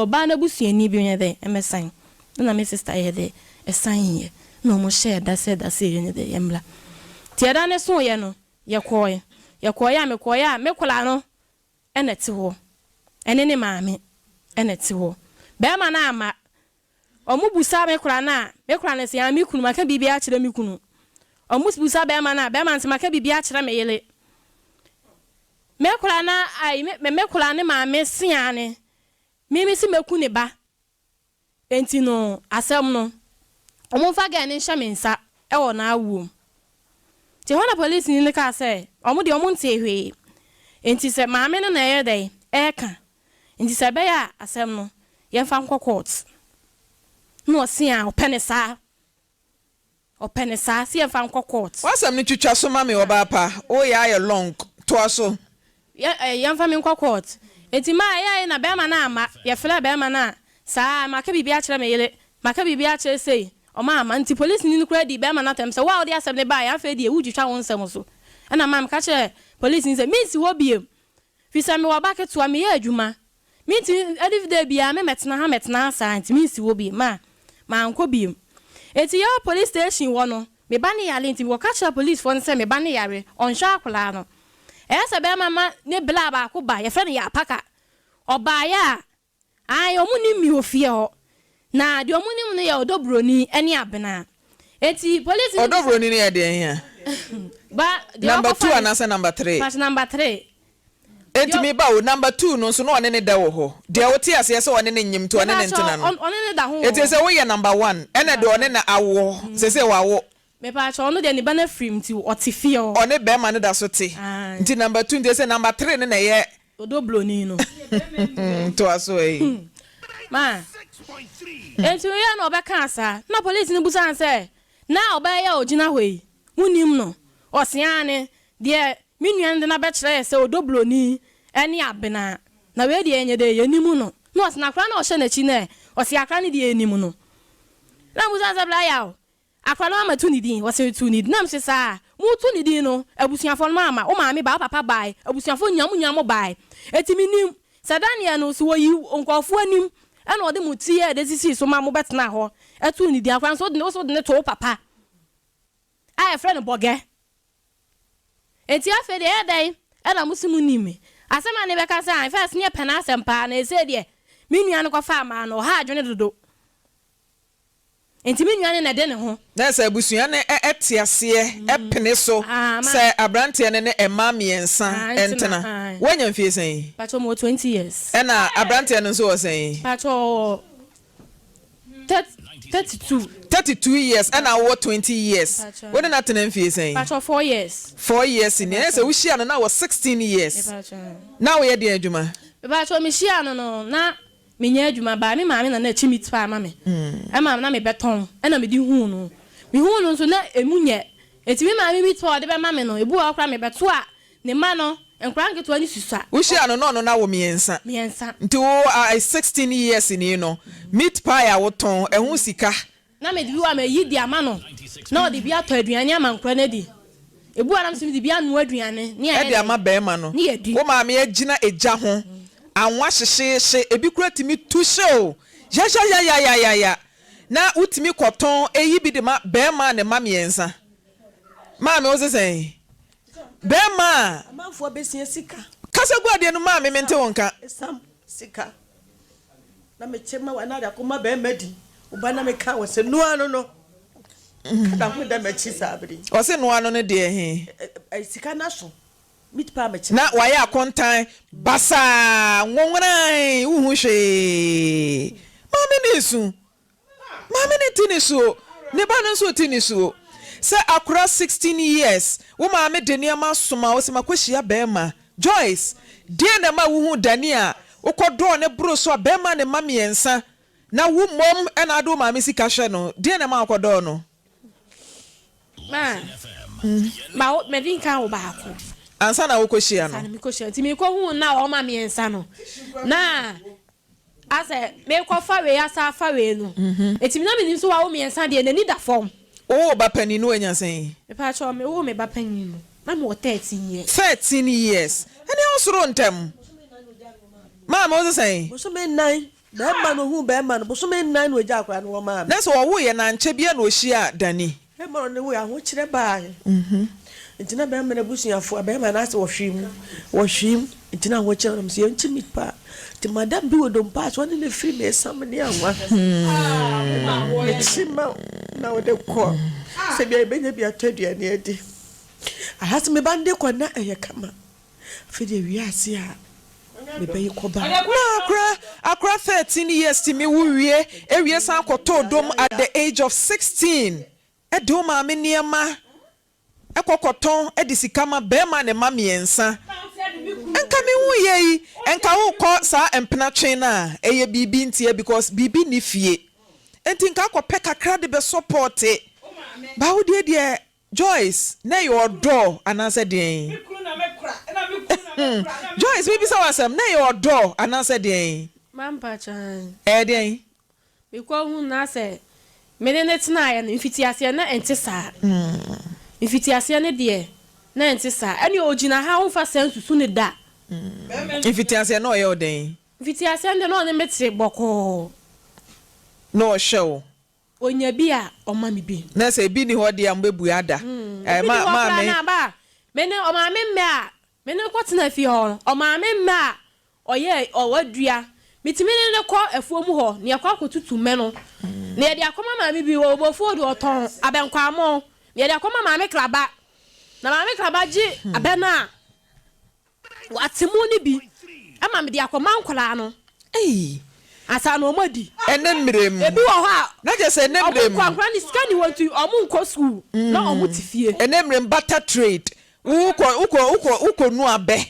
ɔbaa no abusuani bi nyɛ dɛn ɛmɛsan ɛna me sister yɛ dɛn ɛsan yɛ na ɔmo hyɛɛ da sɛ da sɛ yɛnyɛ dɛn yɛmmra nti ɛda no soo yɛ no yɛkɔɔɛ yɛkɔɔɛ a mekɔɔɛ a me koraa no ɛna ɛte hɔ ɛne ne maame ɛna ɛte hɔ bɛɛma no amma Ɔmo busa me kora no a, me kora no se, Aa me kunu, maka biribiara akyerɛ me kunu. Ɔmo busa bɛɛma no a, bɛɛma no se, Maka biribiara akyerɛ me yere. Me kora no ai, me me kora ne maame se aane, me me se mɛku ne ba. Enti no, asɛm no, ɔmo nfa girl no nhyɛ me nsa wɔ n'awoɔ mu. Nti ɛhɔ na polisini no kaa sɛ, ɔmo deɛ ɔmo ntee hwee. Enti sɛ maame no na ɛyɛ dɛn, ɛɛka. Nti sɛ ɛbɛyɛ a asɛm no yɛmfa nkɔ court. Na ɔse a ɔpɛ no saa. Ɔpɛ no saa sɛ yɛmfa nkɔ court. W'asɛm no twitwa so ma me ɔbaa pa, woyɛ ayɛ long, toa so. Yɛ eh yɛmfa me nkɔ court. Nti maa ɛyɛɛye na bɛɛma no amma, yɛfrɛɛ bɛɛma no a, saa, maka biribi akyerɛ me yere, maka biribi akyerɛ sei, ɔmo amma. Nti polisini no koraa dii bɛɛma no atɛm sɛ wo a wode asɛm no baeɛ afei deɛ wotwitwa wo nsɛm so. Ɛna maa meka kyerɛɛ polisini sɛ mensi hɔ biom. Firi sɛ mewɔ ba ketewa, meyɛ adwuma. Mentumi, every day biara me mɛtena ha mɛtena ha saa nti mensi hɔ bio. Ma, mankɔ bio. Enti yɛwɔ police station hɔ no, me ba no yare nti mekɔka kyerɛɛ policefoɔ no sɛ me ba no yare, ɔnhwɛ akwadaa no. Ɛyɛ sɛ bɛrima ma ne bla baako ba, yɛfrɛ no Yapaka. Ɔbaeɛ a, Ae, ɔmo nim me wɔ fie hɔ. Na deɛ ɔmo nim no yɛ Ɔdɔ Buroni ne Abena. Enti polisi no Ɔdɔ bisa. Buroni no yɛ deɛn hia? Ba, deɛ Number wakɔfa two ne. anaasɛ number three? Pakyɛ number three. Enti Deɛ. me ba o, number two no nso na ɔne no da wɔ hɔ. Deɛ wote aseɛ sɛ ɔne no nyem nti ɔne no Mepakyɛ ntena no. ɔne no da ho wɔ Enti hɔ. sɛ woyɛ number one, ɛna deɛ ɔne Mepakyɛ. no awoɔ, seesei wawo. Mepakyɛ ɔno deɛ ne ba no afiri mu nti ɔte fie hɔ. Ɔne bɛɛma no da so te. Ae. Nti number two nti ɛsɛ number three no na ɛyɛ. Odo broni no. Toa so ei. Ma. Enti ɔyɛɛ na ɔbɛkaa saa. Na polisini no bisaa no sɛ, Na ɔbaa yi a ɔgyina hɔ yi, wonnim no? Ɔse, Aane, deɛ me nua no de no abɛkyerɛ yɛ sɛ Odo broni ne Abena. Na wei deɛ yɛnyɛ dɛn, yɛnnim no. Na ɔse, Na akwadaa no a ɔhyɛ n'akyi no ɛ? Ɔse, Akwadaa no deɛ yɛnim no. Na ɔbisaa no sɛ, Bra Yaw, Akora no ama tu ne din, wɔse tu ne din, na mese saa, moto ne din no, abusuafoɔ no mama, wo maame bae, wo papa bae, abusuafoɔ nyinaa mo nyinaa mo bae, enti menim sɛ Daniel no sɛ wɔyi nkurɔfoɔ anim ɛna ɔde mo ti yɛɛ dɛ sisii so ma mobɛtenaa hɔ too ne din, akora no nso wode wose wode no too wo papa a yɛfrɛ no Bɔgɛ, enti afei deɛ ɛyɛ dɛn ɛna mose monim me, asɛm a ne bɛka sɛ ae first ne yɛpɛ n'asɛm paa na ɛsei deɛ me nua no kɔfaa maa no, ɔha adwene dodo. Enti me nua no na ɛde ne ho. Na sɛ abusua no te aseɛ pene so sɛ aberanteɛ no ne mmaa mmiɛnsa ntena. Woanya mfie sɛn? Pakyɛ mewɔ 20 years. Ɛna aberanteɛ no nso wɔ sɛn? Pakyɛ ɔwɔ 32. 32 years ɛna wowɔ 20 years. Wo ne no atena mfie sɛn? Pakyɛ 4 years. 4 years ni. Ɛyɛ sɛ wohyia no na wɔ 16 years. Na woyɛ deɛn adwuma? Mepakyɛ mehyia no no na Menyɛ adwuma baa me maame na na ɛkyi meat pie ma me ɛma na me bɛtɔn ɛna mede huu no me huu no nso na ɛmu nyɛ nti me maame meat pie a ɔde bɛma me no ebi wɔ hɔ koraa me bɛto a ne mma no nkwadaa nketewa no susua. Wo hyia no na ɔno na wɔ miensa. Miensa. Nti wo a 16 years ni no meat pie a wo tɔn ɛho sika Na mede bi wɔ a mayi de ama no na ɔde bi atɔ aduane ama nkwadaa no adi. Ebi wɔ hɔ a na me nso mede bi anoa aduane ne ayɛ De ama dɛn? barima no. Ne yɛadi. Wo maame agyina egya ho, anwa hyehyeehye, ebi koraa tumi tu hyew yayayayayaya, na wotumi kɔtɔn eyi bi de ma barima a ne mma mmiɛnsa. Maame wo se sɛn? Barima a. Amanfoɔ bɛsia sika. Kasa gu adeɛ no mu maame mente wo nka. Esam sika. Na mekyɛ ma wa na de akɔma bɛrima di. Wo ba na meka wɔ sɛ noa no no. Kada ho da m'akyi saa bere yi. Ɔse noa no no deɛ he? Sika no aso. Meat pie mekyɛ. Na wayɛ akontan basaa nwonwonae wonhu hwee. Maame no resu. Maame no te nisuo, ne ba no nso te nisuo. Sɛ akora 16 years, wo maame de nneɛma asoma wo sɛ makɔhyia barima. Joyce, Deɛn na ɛma wohuu Dani a wokɔdɔɔ no boroo so a bɛrima ne mma mmiɛnsa na wo mmom na wode wo maame sika hwɛ no? Deɛn na ɛma wokɔdɔɔ no? Ma, ma wo, madi nkan wo baako. Ansa na wokɔhyia no. Ansa na mekɔhyia no. Nti mekɔhuu no a ɔma mmiɛnsa no, na asɛ mekɔfa wei asa afa wei no. Nti na menim sɛ wawo mmiɛnsa deɛ, n'ani da fam. Wowoo wo ba panin no wanya sɛn? Mepakyɛw, mewoo me ba panin no, na mewɔ 13 years. 13 years, ɛnneɛ wosoro ntɛm. Maame, wose sɛn? Bosome nnan Bɛɛma no ohuu bɛɛma no bosome nnan na ogyaa akwadaa no hɔ maa me. Na sɛ ɔwoeɛ no ankyɛ biara na ɔhyiaa Danny. Bɛɛma no ne woeɛ ahokyerɛ baae nti na bɛɛma no abusuafoɔ bɛɛma no ase wɔhwee mu wɔhwee mu nti na ahokyerɛ nam sɛ yɛnkye meat pie nti madam bi wɔ Dompa ase ɔne no firi me esam ne anwa mekye ma na wode kɔ sɛ bia yɛbɛnya bi atɔ aduane adi aha sɛ me ba no de kɔ na ɛyɛ kama. Afei deɛ wiase a mebɛyi kɔba. Na akora akora 13 years tumi wo wie ewie san kɔtɔɔ dom at the age of 16 de wo maame nneɛma kɔ kɔtɔn de sika ma bɛɛma ne mma mmiɛnsa nka me hu yɛ yi nka wo kɔ saa mpena twe no a ɛyɛ biribi ntia because biribi nni fie nti nka akɔ pɛ kakra de bɛ sɔpɔte ba wo deɛ deɛ Joyce, na ɛyɛ ɔdɔ anaasɛ deɛn? Joyce, mebisa wo asɛm, na ɛyɛ ɔdɔ anaasɛ deɛn? Mampa kyan. Ɛyɛ deɛn? Mekɔ hu na sɛ me ne no tenaeɛ no, mfitiaseɛ na ɛnte saa. Mfitiaseɛ no deɛ, na ɛnte saa. Ɛnneɛ ɔgyina ha, womfa saa nsusu no da. Mfitiaseɛ na ɔyɛ wo dɛn? Mfitiaseɛ no deɛ, na ɔne me te bɔkɔɔ. Na ɔhwɛ wo? Onya bi a, ɔma me bi. Na sɛ ebi nni hɔ deɛ a, mobɛbue ada. Ebi nni hɔ koraa no a, ba a, me ne ɔmaame mmɛ a, me ne no kɔtena fie hɔ no, ɔmaame mmɛ a ɔyɛ ɔwadua. Metumi ne no kɔ afuo mu hɔ na yɛakɔ akɔtutu mmɛ no, na yɛde akɔma maame bi wɔ Obofuo de ɔtɔn abɛnkwammɔ, na yɛde akɔma maame Kraba. Na maame Kraba gye abɛ no a, Wɔate mu no bi ma mede akɔma nkwadaa no ansa na wɔadi. Ɛnɛ mmerɛ mu. Ebi wɔ hɔ a, Na kyerɛ sɛ ɛnɛ mmerɛ mu. wɔn nkwadaa no sika nni hɔ nti wɔnkɔ sukuu na wɔte fie. Ɛnɛ mmerɛ mu barter trade, wokɔ wokɔ wokɔ wokɔ nu abɛ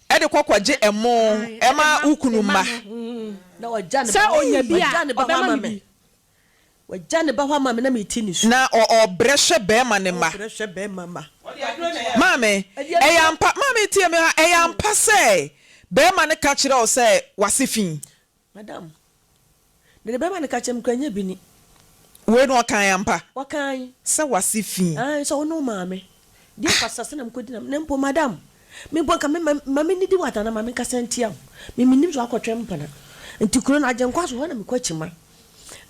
ɛde kɔ kɔgye ɛmo ɛma wo kunu mma. Sɛ ɔnya bi a, ɔbɛma me bi. Wagya ne ba hɔ ama me na mete ne su. Na ɔbrɛ hwɛ bɛɛma ne mma. Ɔbrɛ hwɛ bɛɛma mma. Maame, ɛyɛ ampa, maame tie me ha, ɛyɛ ampa sɛ bɛɛma no ka kyerɛ wo sɛ w'ase fi? Madam, deɛ bɛɛma no ka kyerɛ me koraa nyɛ bi ni. Wei no ɔkae ampa? Ɔkae. Sɛ w'ase fi? Ae, sɛ wo ne wo maame. Deɛ kwasase na mekɔdi na, na mpo madam, me mpo nka me ma, ma mennidi wo atɛn anaa ma menkasa ntia wo. Me mennim sɛ woakɔtwɛn mpena. Nti kuro no, Agyenkwa so hɔ na mekɔ akyima.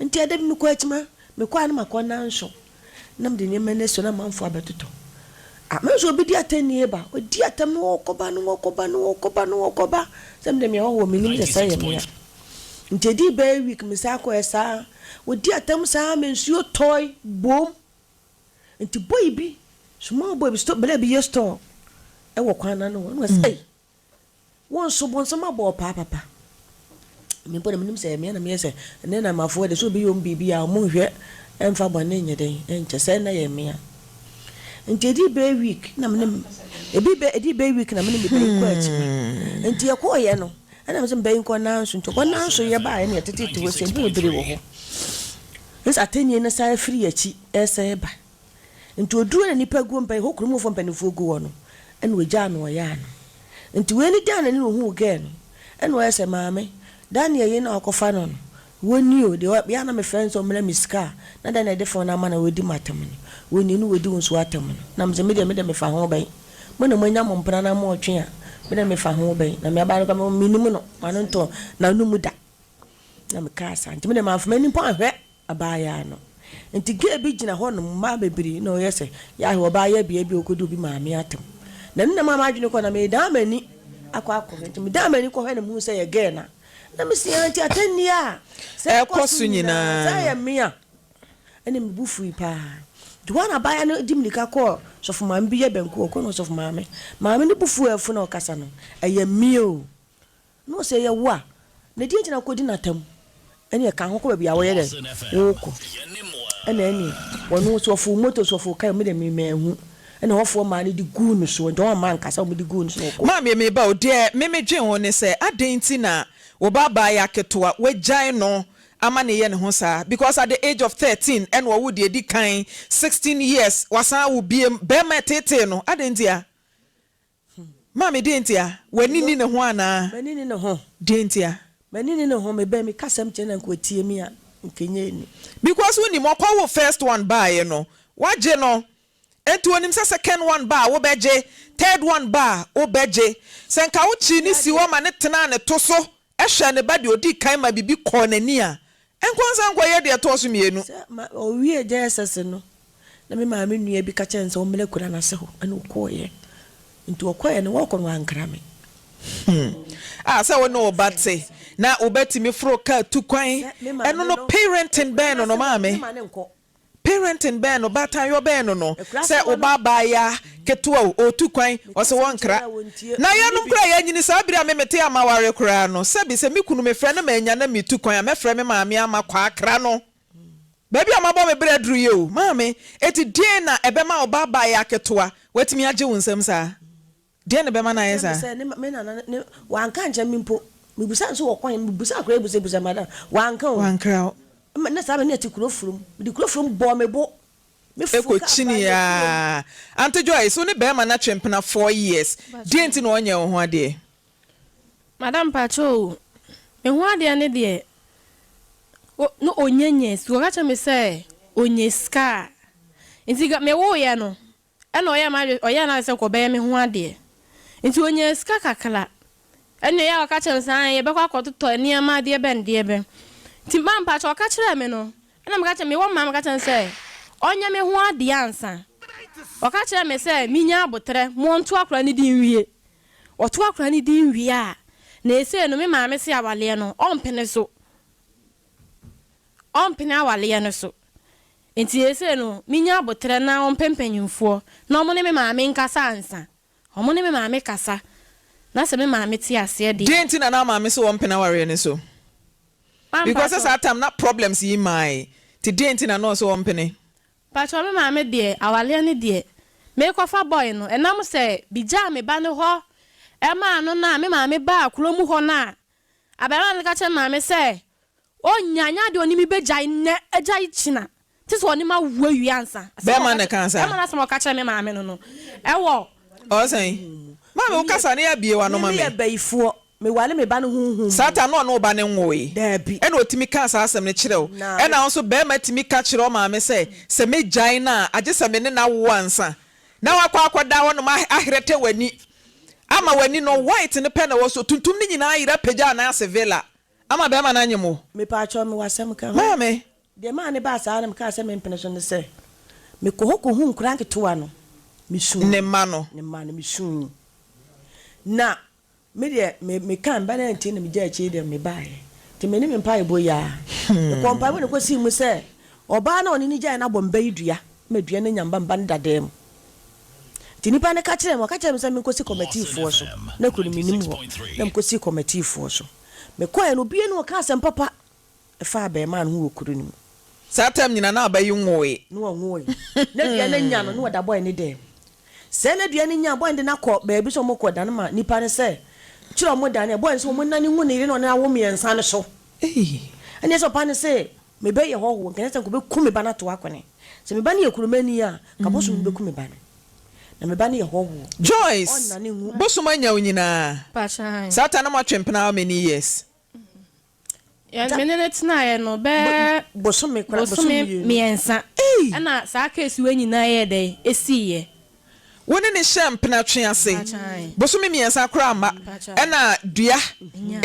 Nti ɛda bi mekɔɔ akyima, mekɔɔ a na makɔ nnanson, na mede nneɛma no asi hɔ na amanfoɔ abɛtotɔ. Ah, mehu sɛ obi di atɛnnie ba, ɔdi atɛm na ɔrekɔba na ɔrekɔba na ɔrekɔba na ɔrekɔba, sɛ mede meyɛ hɔhoɔ mennim sɛ sɛ yɛ mea. Nti ɛdii bɛyɛ week mesan kɔɛ saa, ɔdi atɛm saa ma nsuo tɔe boom. Nti boy bi, small boy bi, store, bla bi yɛ store ɛwɔ kwan no ano hɔ, ɛna ɔsɛ ei, Wo nso bonsam abɔ wo paa papa. Me mpo na menim sɛ ɛyɛ me a na meyɛ sɛ ɛnɛ na mafoɔ de sɛ obi yɛ wɔn biribi a wɔn nhwɛ ɛmfa bɔne nyɛ dɛn ɛnkyɛ sɛ ɛnɛ yɛ me a. Nti ɛdii bɛyɛ week na me ne ebi bɛ ɛdii bɛyɛ week na me ne me bɛyi kɔ akyima. Nti yɛkɔɔ yɛ no ɛna me sɛ me bɛyi nkɔ nanso nti ɔkɔ nanso yɛ baa ɛna yɛtetete hɔ sɛ ebi bebree wɔ hɔ. Nsa atɛnie no san firi akyi ɛsɛ ba. Nti oduruu na nnipa guo mpa hɔ kurom hɔfoɔ mpaninfoɔ gu hɔ no ɛna ogyaa no ɔyaa no. Nti wei no dan n'ani na ohuu girl no ɛna ɔyɛ sɛ maame Daniel yei na wakɔfa no no woni o deɛ ɔyɛ a na mefrɛ no sɛ ɔmmrɛ me sika a na Daniel de phone no ama no a wadi m'atam no woni no wadi wo nso atam no na mesɛ medeɛ medeɛ mefa ho bɛn mo na moanya mo mpena na moɔtwe a medeɛ mefa ho bɛn na me abaa no koraa menim no m'ano ntɔ n'ano mu da na mekaa saa nti medeɛ mamfa m'ani mpo anhwɛ Abaayaa no. Nti girl bi gyina hɔ nom, mmaa bebree na ɔyɛ sɛ yɛahwɛ ɔbaa yɛ bea bi a ɔkɔdi obi maame atam. Na ɛno na ɛmaa m'adwene kɔɔ na medan m'ani akɔ akɔhwɛ. Nti medan m'ani kɔhwɛ na mehuu sɛ ɛyɛ girl no a, na mese ah nti atɛnnie a sɛ ɛkɔ so nyinaa sɛ ɛyɛ me a, ɛna me bo fui paa. Nti hɔ ara na abaayaa no de mirika kɔɔ sɔfo maame bi yɛ banku ɔkɔ na ɔsɔfo maame. Maame no bo fuu afu na ɔkasa no, ɛyɛ me o. Na ɔsɛ ɛyɛ wo a, na deɛn nti na wokɔdi no atam? Ɛneɛ ka ho kɔ baabi a woyɛ dɛn? Wokɔ. Ɛna ɛneɛ, wɔno sɛ ɔfoo moto, sɛ ɔfoo kaa, me deɛ me manhu. Ɛna ɛhɔfoɔ mmaa no de guu no soɔ, nti wɔn mma ankasa, wɔde guu no so na ɔkɔɔ. Maame me ba o, deɛ me me dwen ho ne sɛ adɛn nti na wo ba abaayewa ketewa wagyae no ama no yɛ ne ho saa because at the age of 13 ɛna ɔwo deɛ ɛdi kan, 16 years wasan awo biem, bɛɛma ɛteetee no adɛn ntia? Maame deɛ ntia? W'ani nni ne ho anaa? M'ani nni ne ho. Deɛ ntia? M'ani nni ne ho, me ba, meka asɛm kyerɛ no a nka ɔtie me a, nka ɛnyɛ ɛnni. Because wonim ɔkɔwo first one baeɛ no wagye no Enti onim sɛ second one ba a wobɛgye, third one ba a wobɛgye. Sɛ nka wokyee no sii hɔ ma no tenaa ne to so hwɛɛ ne ba deɛ ɔdii kan ma biribi kɔɔ n'ani a, ɛnkɔ nsan nkɔyɛ deɛ ɛtɔɔ so mmienu. Sɛ ma ɔwiee JSS no, na me maame nua bi ka kyerɛɛ no sɛ ɔmmra akura no ase hɔ, ɛna ɔkɔeɛ. Nti ɔkɔeɛ no, ɔrekɔ no wankra me. Hmm. Ah, sɛ wo ne wo ba te na wo ba tumi foro kaa tu kwan, Sɛ me maame ɛno no no, parenting akura bɛn no no no ase hɔ, maame? me ma no nkɔ. Parenting bɛn no, baatanyɔ bɛn no no, Akura sɛ ase hɔ wo no. ba abaayaa ketewa o, ɔretu kwan, Meka ɔse asɛm kyerɛ wɔnkra. no a ɔntie, Na ɔnni yɛnom bi. koraa a yɛanyini saa bere a me mete a maware koraa no, sɛbi sɛ me kunu mefrɛ no mannya na metu kwan a, mɛfrɛ me maame ama kɔ akra no. Baabi a mabɔ me bra aduru yi o, maame, enti deɛn na ɛbɛma wo ba abaayaa ketewa watumi agye wo nsam saa? Deɛn na ɛbɛma no ayɛ Kyerɛ me saa? sɛ ne me nana ne wanka ankyerɛ me mpo. Mebisaa no sɛ wɔkɔ he, mebisaa koraa busabusa madam, wanka o. Wankra wo. Ma na saa bere no na yɛte kuro furom. Mede kuro furom bɔɔ me bo. Me foro kaa baa Ɛkɔkyinii yɛ kurom. aa. Aunty Joyce, wo ne barima no atwe mpena four years, deɛn nti na ɔnyɛ wo ho adeɛ? Madam mpakyɛ o, me ho adeɛ ne deɛ, o na ɔnya nya sika, ɔka kyerɛ me sɛ ɔnya sika a, nti nka mewoeɛ no, Ɛna ɔyɛɛ m'adwene, ɔyɛɛ n'adwene sɛ nka ɔbɛyɛ me ho adeɛ. Nti ɔnyaa sika kakra. Ɛna ɛyɛ a ɔka kyerɛɛ me sɛ, aane, yɛbɛkɔ akɔtotɔ nneɛma adeɛ bɛn deɛ bɛn. Nti ma mpakyɛ ɔka kyerɛɛ me no, ɛna meka kyerɛɛ, mewɔ mma meka kyerɛɛ no sɛ, ɔnyɛ me ho adeɛ ansa. Ɔka kyerɛɛ me sɛ, menya aboterɛ, ma ɔnto akwadaa no din nwie. Ɔto akwadaa no din wie a, na ɛsei no me maame se awaleɛ no, ɔmpene so. Ɔmpene awaleɛ no so. Enti seesei no, menya aboterɛ na ɔmpɛ mpanyimfoɔ na wɔne me maame nkasa ansa. Wɔne me maame kasa, na sɛ me maame te aseɛ deɛ. Deɛn nti na na maame se ɔmpene awareɛ no so? Ma Because sɛ mpakyɛw. saa time na problems yi mmae, nti deɛn nti na na ɔse ɔmpene? Mpakyɛw me maame deɛ, awareɛ no deɛ, merekɔfa boy no, ɛnam sɛ begyaa me ba no hɔ maa no no a, me maame baa kurom hɔ no a, Abarimaa no ka kyerɛɛ maame sɛ ɔnnya nyɛ adeɛ a ɔne me bɛgyae nnɛ agyae kyena te sɛ ɔne m'awo awie ansa. Asɛm a Bɛrima ɔka na kyerɛ ɛkaa saa? bɛrima no asɛm a ɔka kyerɛɛ me maame no no ɛwɔ. Ɔsɛn? Maame wo kasa no yɛ abue w'ano Me ma me. meyɛ bayifoɔ, meware me ba no honhom mu. Satan na ɔne wo ba no nwoe Daabi. ɛna ɔtumi kaa saa asɛm no kyerɛ wo. Na Ɛna wo nso barima tumi ka kyerɛ wo maame sɛ, sɛ mɛgyae no a, agye sɛ me ne no awo ansa. Na wakɔ akɔda hɔnom aherɛtɛ w'ani ama w'ani no white no pɛ na ɛwɔ so, tuntum no nyinaa ayera apagya anaa ase villa ama barima no anyem wo. Mepaakyɛw mewɔ asɛm ka ho. Maame. Deɛ ɛmaa no baa saa na mekaa sɛ mempene so ne sɛ, mekɔ hɔ kɔhu nkwadaa nketewa no, mesui. Ne mma no. Ne mma no, mesui. Na Me deɛ me mekaa me ba no antie na megyaa akyire deɛ mebaeɛ nti me ne me mpaebɔ yi ara mekɔɔ mpaebɔ na ɛkɔsii mu sɛ ɔbaa no a ɔne no gyaeɛ no abɔ me ba yi dua ma dua no anya me ba me ba no da dan mu nti nipa no ka kyerɛɛ me ɔka kyerɛɛ me sɛ menkɔsi kɔmɛtiifoɔ so na kuro no menim hɔ na mekɔsii kɔmɛtiifoɔ so mekɔɛ no obiara ni ɔka asɛm papa faa abarimaa no ho wɔ kuro no mu. Saa time nyinaa na aba yi nwoe. Na ɔnwoe. Na dua no anya no, na ɔda bɔe no dɛm. Sɛɛ na dua no nya a, bɔe no de no akɔ baabi sɛ wɔkɔ dane ma nnipa no sɛ, kyerɛ wɔn dane a, bɔe no sɛ wɔn nane ngu ne yere na ɔne no awo mmiɛnsa no so. Ɛnneɛ sɛ ɔpa no se, Me ba yi yɛ hɔhoɔ, nka ɛnyɛ sɛ nka ɔbɛku me ba no ato akɔne. Sɛ me ba no yɛ kuromani a, nka bosom no bɛku me ba no. Na me ba no yɛ hɔhoɔ. Joyce, Ɔnnane ngu. bosom anya wo nyinaa. Mpakyɛ. Saa time na moatwe mpena how many years? Yɛ me ne no tenaeɛ no bɛyɛ Bosome koraa, bosome bosome mmienu. mmiɛnsa Ei! ɛna saa case wei nyinaa yɛɛ dɛn ɛsiiɛ. Wo ne no hyɛɛ mpenatwe ase Mpakyɛw. bosome mmiɛnsa koraa amma Mpakyɛw. ɛna dua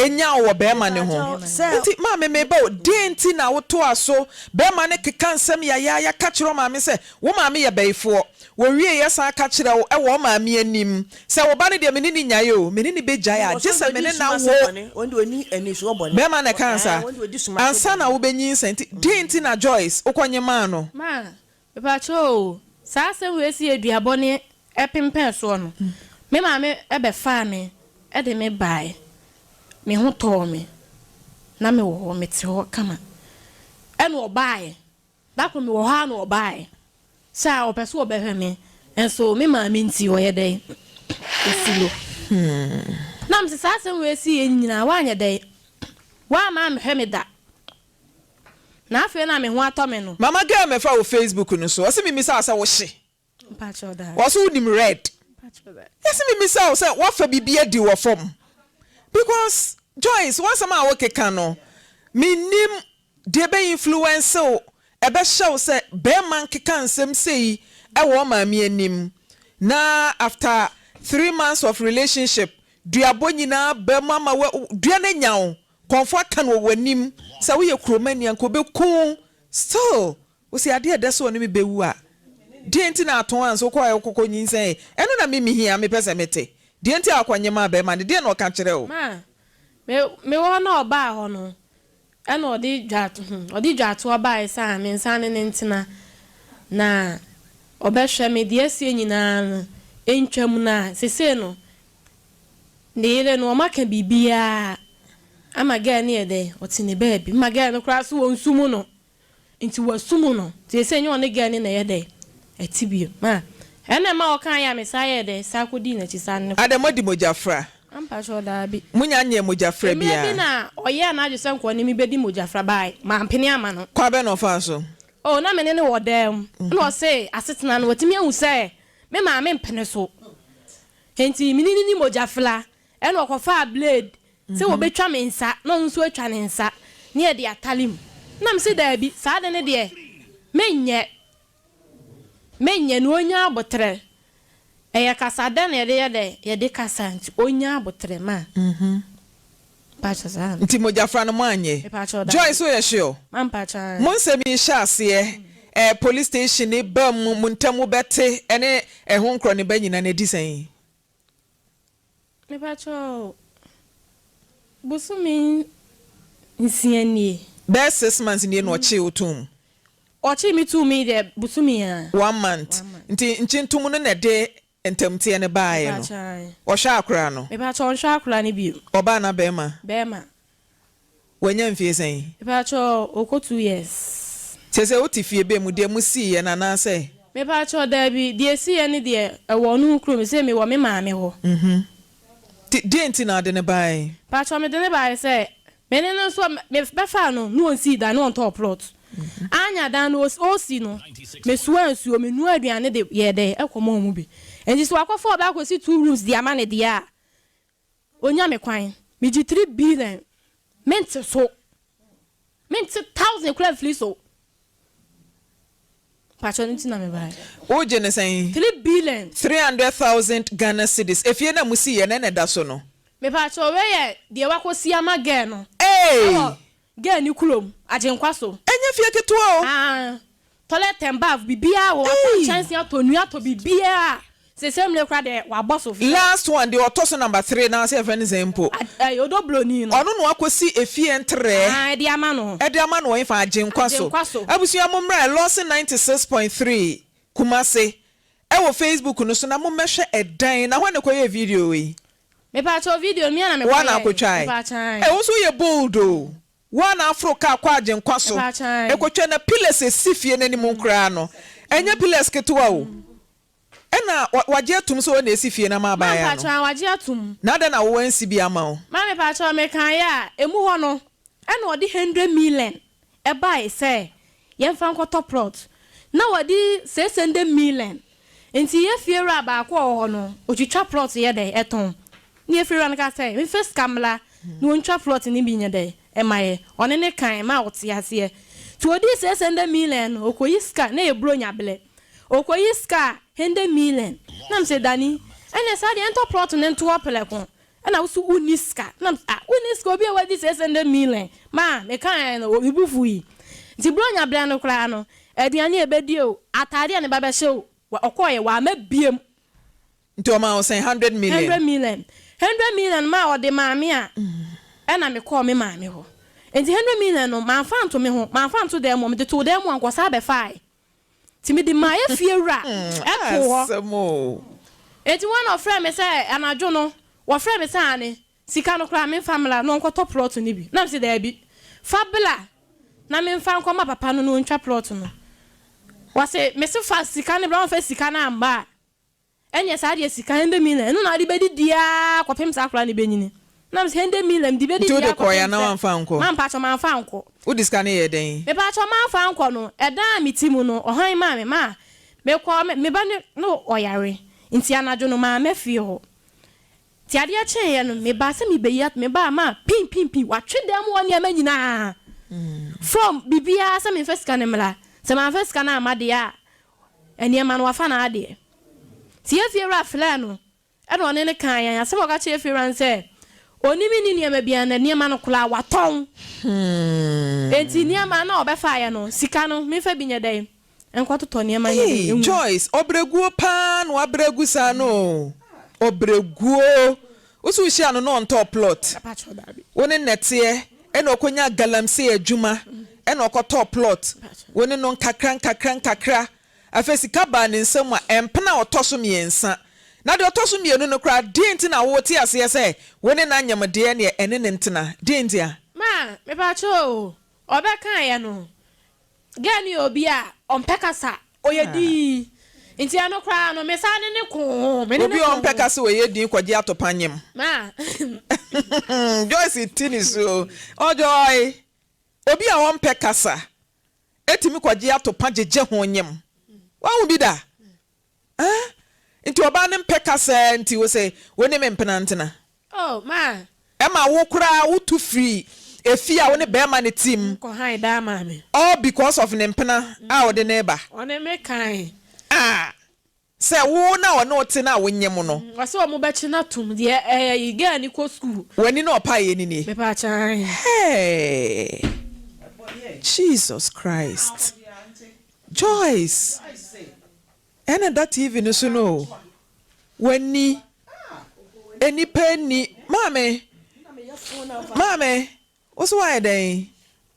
nya wo wɔ bɛɛma no ho. Mpakyɛw, sɛ. Nti maame meba o, deɛn nti na wotoaa so? Bɛɛma no keka nsɛm yayaaya ka kyerɛ wo maame sɛ wo maame yɛ bayifoɔ. Wɔwieeɛ san ka kyerɛ wo wɔ wo maame anim sɛ wo ba no deɛ me ne no nnyae o, me ne no bɛgyae a gye sɛ me ne no awo. Bɛrima na ɛkaa saa ansa na wobɛnyinsɛn nti deɛn nti na Joyce wokɔ nyemaa no? Ma, mepakyɛw o, saa asɛm wei si aduabɔ ne ɛpempɛn soɔ no, me maame bɛfaa me de me baeɛ, me ho tɔɔ me, na mewɔ hɔ, mete hɔ kama, ɛna ɔbaeɛ, Da koro mewɔ hɔ ara na ɔbaeɛ sɛ ɔpɛ sɛ ɔbɛhwɛ me. Nso me maame nti ɔyɛ dɛn? Ɔsuro. Na mese saa asɛm wei siiɛ nyinaa woanyɛ dɛn? Woamma ammɛhwɛ me da. Na afei na me ho atɔ me no. Mama girl mɛfa wo Facebook no so ɔse memisa wo sɛ wo hye ɔse wo nim red yɛse memisa wo sɛ woafa biribi adi wɔ fam because Joyce w'asɛm a wokeka no mennim deɛ ɛbɛ influence wo ɛbɛhyɛ wo sɛ bɛɛma nkeka nsɛm sei ɛwɔ wo maame anim na after 3 months of relationship duabɔ nyinaa ba mu ama wo dua no anya wo Kɔmfo aka no wɔ w'anim sɛ woyɛ kuromani a nka ɔbɛku wo still wose adeɛ ɛdɛ sɛ ɔne me bɛwu a deɛn nti na atɔn ansa wokɔɛ wokɔkɔ nyinsɛn ɛno na me mehia mepɛ sɛ mete deɛn nti a wakɔ nyemaa bɛɛma no deɛn na ɔka kyerɛ wo. Ma me mewɔ hɔ na ɔbaa hɔ no ɛna ɔde dwa hmm ɔde dwatoɔ baeɛ sɛ ah mensan ne no ntena na ɔbɛhwɛ me deɛ asie nyinaa no ɛntwam na sesei no Ne yere no ɔmo aka biribiaa ama girl no yɛ dɛn ɔte ne baabi ma girl no koraa so ɔnsu mu no nti wasu mu no nti seesei nyɛ ɔne girl no na ɛyɛ dɛn ɛte bio ma ɛna ɛma ɔkaa yɛ a mesan yɛɛ dɛn san kɔdii n'akyi san ne Ada moadi mogyafra? Ampakyɛw daabi. Monya nyɛɛ mogyafra Mmerɛ bi biaa? na ɔyɛɛ n'adwene sɛ nka ɔne me bɛdi mogyafra but mampene ama no. Kwan bɛn na ɔfaa so? Oh na me ne no wɔ dan mu ɛna ɔse asetena no watumi ahu sɛ me maame mpene so Enti me ne no ni mogyafra. Ɛnna ɔkɔfaa blade sɛ wɔbɛtwa me nsa na ɔno nso atwa ne nsa na yɛde atare mu. Ɛnna mese, Daabi, saa ade no deɛ, menyɛ. Menyɛ. Na ɔnya aboterɛ. Ɛyɛ kasa dɛ na yɛde yɛ dɛ? Yɛde kasa nti ɔnya aboterɛ ma. Mpakyɛ saa na. Nti mogyafra no moanyɛ? Mepakyɛw daabi. Joyce woyɛ sure? Mampakyɛ ae. Mo nsɛm yi hyɛ aseɛ ɛɛ police station ne ba mu mo ntam bɛte ɛne ɛho nkorɔ ne ba nyina no ɛdi sɛn? Mepakyɛw bosome nsia nie. Bɛyɛ 6 months nie na ɔkyee wo toom? Ɔkyee me toom yi deɛ bosome a. One month. Nti nkyentom no na ɛde ntamteɛ no baeɛ no? Mepakyɛw ae. Ɔhwɛ akora no? Mepakyɛw ɔnhwɛ akora no bio. Ɔbaa anaa bɛɛma? Bɛɛma. Wanya mfie sɛn? Mepakyɛw ɔkɔ 2 years. Seesei wote fie bɛn mu? Deɛ mosiiɛ no anaasɛ? Mepakyɛw daabi, deɛ esiiɛ no deɛ ɛwɔ ɔno ho kurom, seesei mewɔ me maame hɔ. Nti deɛn nti na wode no baeɛ? Pakyɛw mede no baeɛ sɛ me ne no nso me bɛfaa no na ɔnsii dan na ɔntɔɔ plot. Anya dan no ɔresi no, mesoaa nsuo, menoaa aduane de yɛɛ dɛn ɛkɔmaa wɔn bi. Nti sɛ wakɔfa ɔbaa akɔsi two rooms de ama no deɛ a, Onya me kwan. Megye 3 billion mente so. Mente thousand koraa mfiri so. Mpakyɛ no nti na mebaeɛ. Wogye no sɛn? 3 billion. 300,000 Ghana cedis. Efie no a mosiiɛ no ɛna ɛda so no? Mepakyɛ wei yɛ deɛ wakɔsi ama girl no. Hey! Ɛwɔ girl ne kurom, Agyenkwa so. Ɛnyɛ fie ketewa o. Ah, toilet and bath biribiara wɔ watɔ nkyɛnse atɔ nnua atɔ biribiara. Sese mmerɛ koraa deɛ wabɔ so. Last one deɛ ɔtɔ so number three na sɛ yɛfrɛ no sɛn mpo. Ɛyɛ Odo Broni no. Ɔno na wakɔsi efie ntrɛɛ. Ah, ɛde ama no. Ɛde ama no wɔ hefa? Agyenkwa so. Agyenkwa so. Abusua mo mmra Lawson 96.3 Kumasi ɛwɔ Facebook no so na mo mmɛhwɛ ɛdan na hwan na ɛkɔyɛɛ video yi? Mepakyɛw video no me ara na Woa na mekɔyɛɛ. akɔtwae? Mepakyɛw. Ɛ wo nso woyɛ bold o. Woa na aforo kaa kɔ Agyenkwa so Mepakyɛw. ɛkɔtwa na pillars ɛsi fie no anim koraa no ɛnyɛ pillars ketewa o. Ɛna wagye atum sɛ ɔna esi fie no ama Ma abaayewa no? mepakyɛw wagye atum. Na adɛn na wo ansi bi ama wo? Ma mepakyɛw mekaeɛ a emu hɔ no ɛna ɔde 100 million ɛbae sɛ yɛmfa nkɔtɔ plot na wɔde 600 million nti yɛ fie wura baako a ɔwɔ hɔ no otwitwa plot yɛ dɛ ɛtɔn ne yɛ fie wura no ka sɛ mfa sika mmra na ontwa plot no bi nyɛ dɛ ɛma yɛ ɔne ne kan ma ɔte aseɛ nti ɔdii 600 million no okoyi sika na yɛ buro nyablɛ okoyi sika 100 million na m sɛ dani ɛnɛ saa deɛ ɛntɔ plot no nto hɔ prɛko ɛna woso wonni sika na m ah wonni sika obi a wadi 600 million ma meka yɛn no obi bu fu yi nti buro nyablɛ no koraa no aduane a ebedi o ataade a ne ba bɛhyɛ o ɔkɔɔyɛ wama biem. Nti ɔma wo sɛn 100 million? 100 million, 100 million ma ɔde maame a ɛna mekɔɔ me maame hɔ nti 100 million no mamfa nto me ho mamfa nto dan mu mede too dan mu a nkɔsa abɛfae nti mede maa yɛ fie wura ɛto hɔ. Asɛm o. Nti wɔn na ɔfrɛ me sɛ anadwo no wɔfrɛ me sɛ ane sika no koraa memfa mmra na ɔnkɔtɔ plot no bi na mese daabi fa bla na memfa nkɔma papa no na ɔntwa plot no wɔse mese fa sika no bra wɔmfa sika no amba a. Ɛneɛ saa deɛ sika hɛndɛ million ɛno na wode bɛdidi aa kɔpem saa akwadaa no bɛnyini. Na mese hɛndɛ million mede Nti bɛdidi wode aa kɔeɛ kɔpem anaa sɛ woamfa ankɔ? ma mpakyɛw mamfa ankɔ. Wode sika no yɛɛ dɛn? Mepakyɛw mamfa ankɔ no ɛdan a mete mu no ɔhan maa me ma mekɔɔ me me ba no na ɔyare nti anadwo no mamma fie hɔ. Nti adeɛ kyeeɛ no mebaa sɛ mebeyi ato mebaa maa pin pin pin watwe dan mu hɔ nneɛma nyinaa from biribiara sɛ memfa sika no mmra sɛ mamfa sika no amma deɛ a nneɛma no wafa n'adeɛ. Nti yɛn fiewura frɛɛ no ɛna ɔne no kaa yɛn asɛm a ɔka kyerɛɛ fiewura no sɛ ɔnim nni nneɛma biara na nneɛma no koraa watɔn nti nneɛma no a ɔbɛfaeɛ no sika no memfa bi nyɛ dɛn Nkɔtotɔ nneɛma nyɛ dɛn Ei ngu. Joyce ɔbrɛguo paa na wabrɛ agu saa no oo ɔbrɛguo wo se wohyia no na ɔntɔɔ plot wo ne nnɛteɛ ɛna ɔkɔnya galamsey adwuma ɛna ɔkɔtɔɔ plot wo ne no nkakra nkakra nkakra afei sika baa ne nsam a ɛmpena a ɔtɔ so mmiɛnsa na deɛ ɔtɔ so mmienu no koraa deɛn nti na wote aseɛ sɛ wo ne no anyem deɛ neɛ ɛne no ntena deɛn nti a. Ma mepakyɛw o ɔbɛkaeɛ no Girl no yɛ obi a ɔmpɛ kasa, ɔyɛ dinn. Nti ɛno koraa no, me san ne no koo ho, me ne Obi no a koo ɔmpɛ ho. kasa ɔyɛ dinn kɔgye atopa nyem. Ma. Joyce ti ne su o. Ɔjoy, obi a ɔmpɛ kasa tumi kɔgye atopa gyegye ho nyem. Woahu bi da? Ah, nti ɔbaa no mpɛ kasa nti wo se wo ne me mpena ntena? Oh, ma. Ɛma wo koraa wo tu firi efie a wo ne bɛɛma no te mu. Nkɔ han daa maame. All because of ne mpena a ɔde no reba. Ɔne me kan. Ah, sɛ wo na ɔne wo te na wo nyem no. Ɔse ɔmo bɛkye no atom deɛ ɛyɛ yi girl no kɔ school. W'ani na ɔpaeɛ no nie. Mepaakyɛw ae. Hey! Jesus Christ. Joyce! Ɛna ɛda TV no so no o. W'ani. Nnipa ani. Maame, maame, wo so woayɛ dɛn?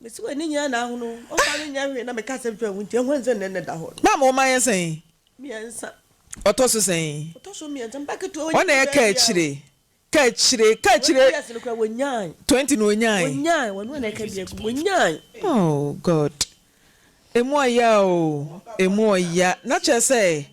Mesi w'ani nyinaa na ahono. Ɔmfa no nyɛ hwee na meka asɛm kyerɛ wo nti ɛho nsɛ nnɛ na ɛda hɔ no. Maame, wo mma yɛ sɛn? Mmiɛnsa. Ɔtɔ so sɛn? Ɔtɔ so mmiɛnsa. Mba ketewa Ɔna ɛka akyire. Ka akyire, ka akyire. 20 years no koraa wɔnyae. 20 na ɔnyae. Wɔnyae, wɔn na ɛka bi agu, wɔnyae. Oh God, emu ɔya o, emu ɔya. Na kyerɛ sɛ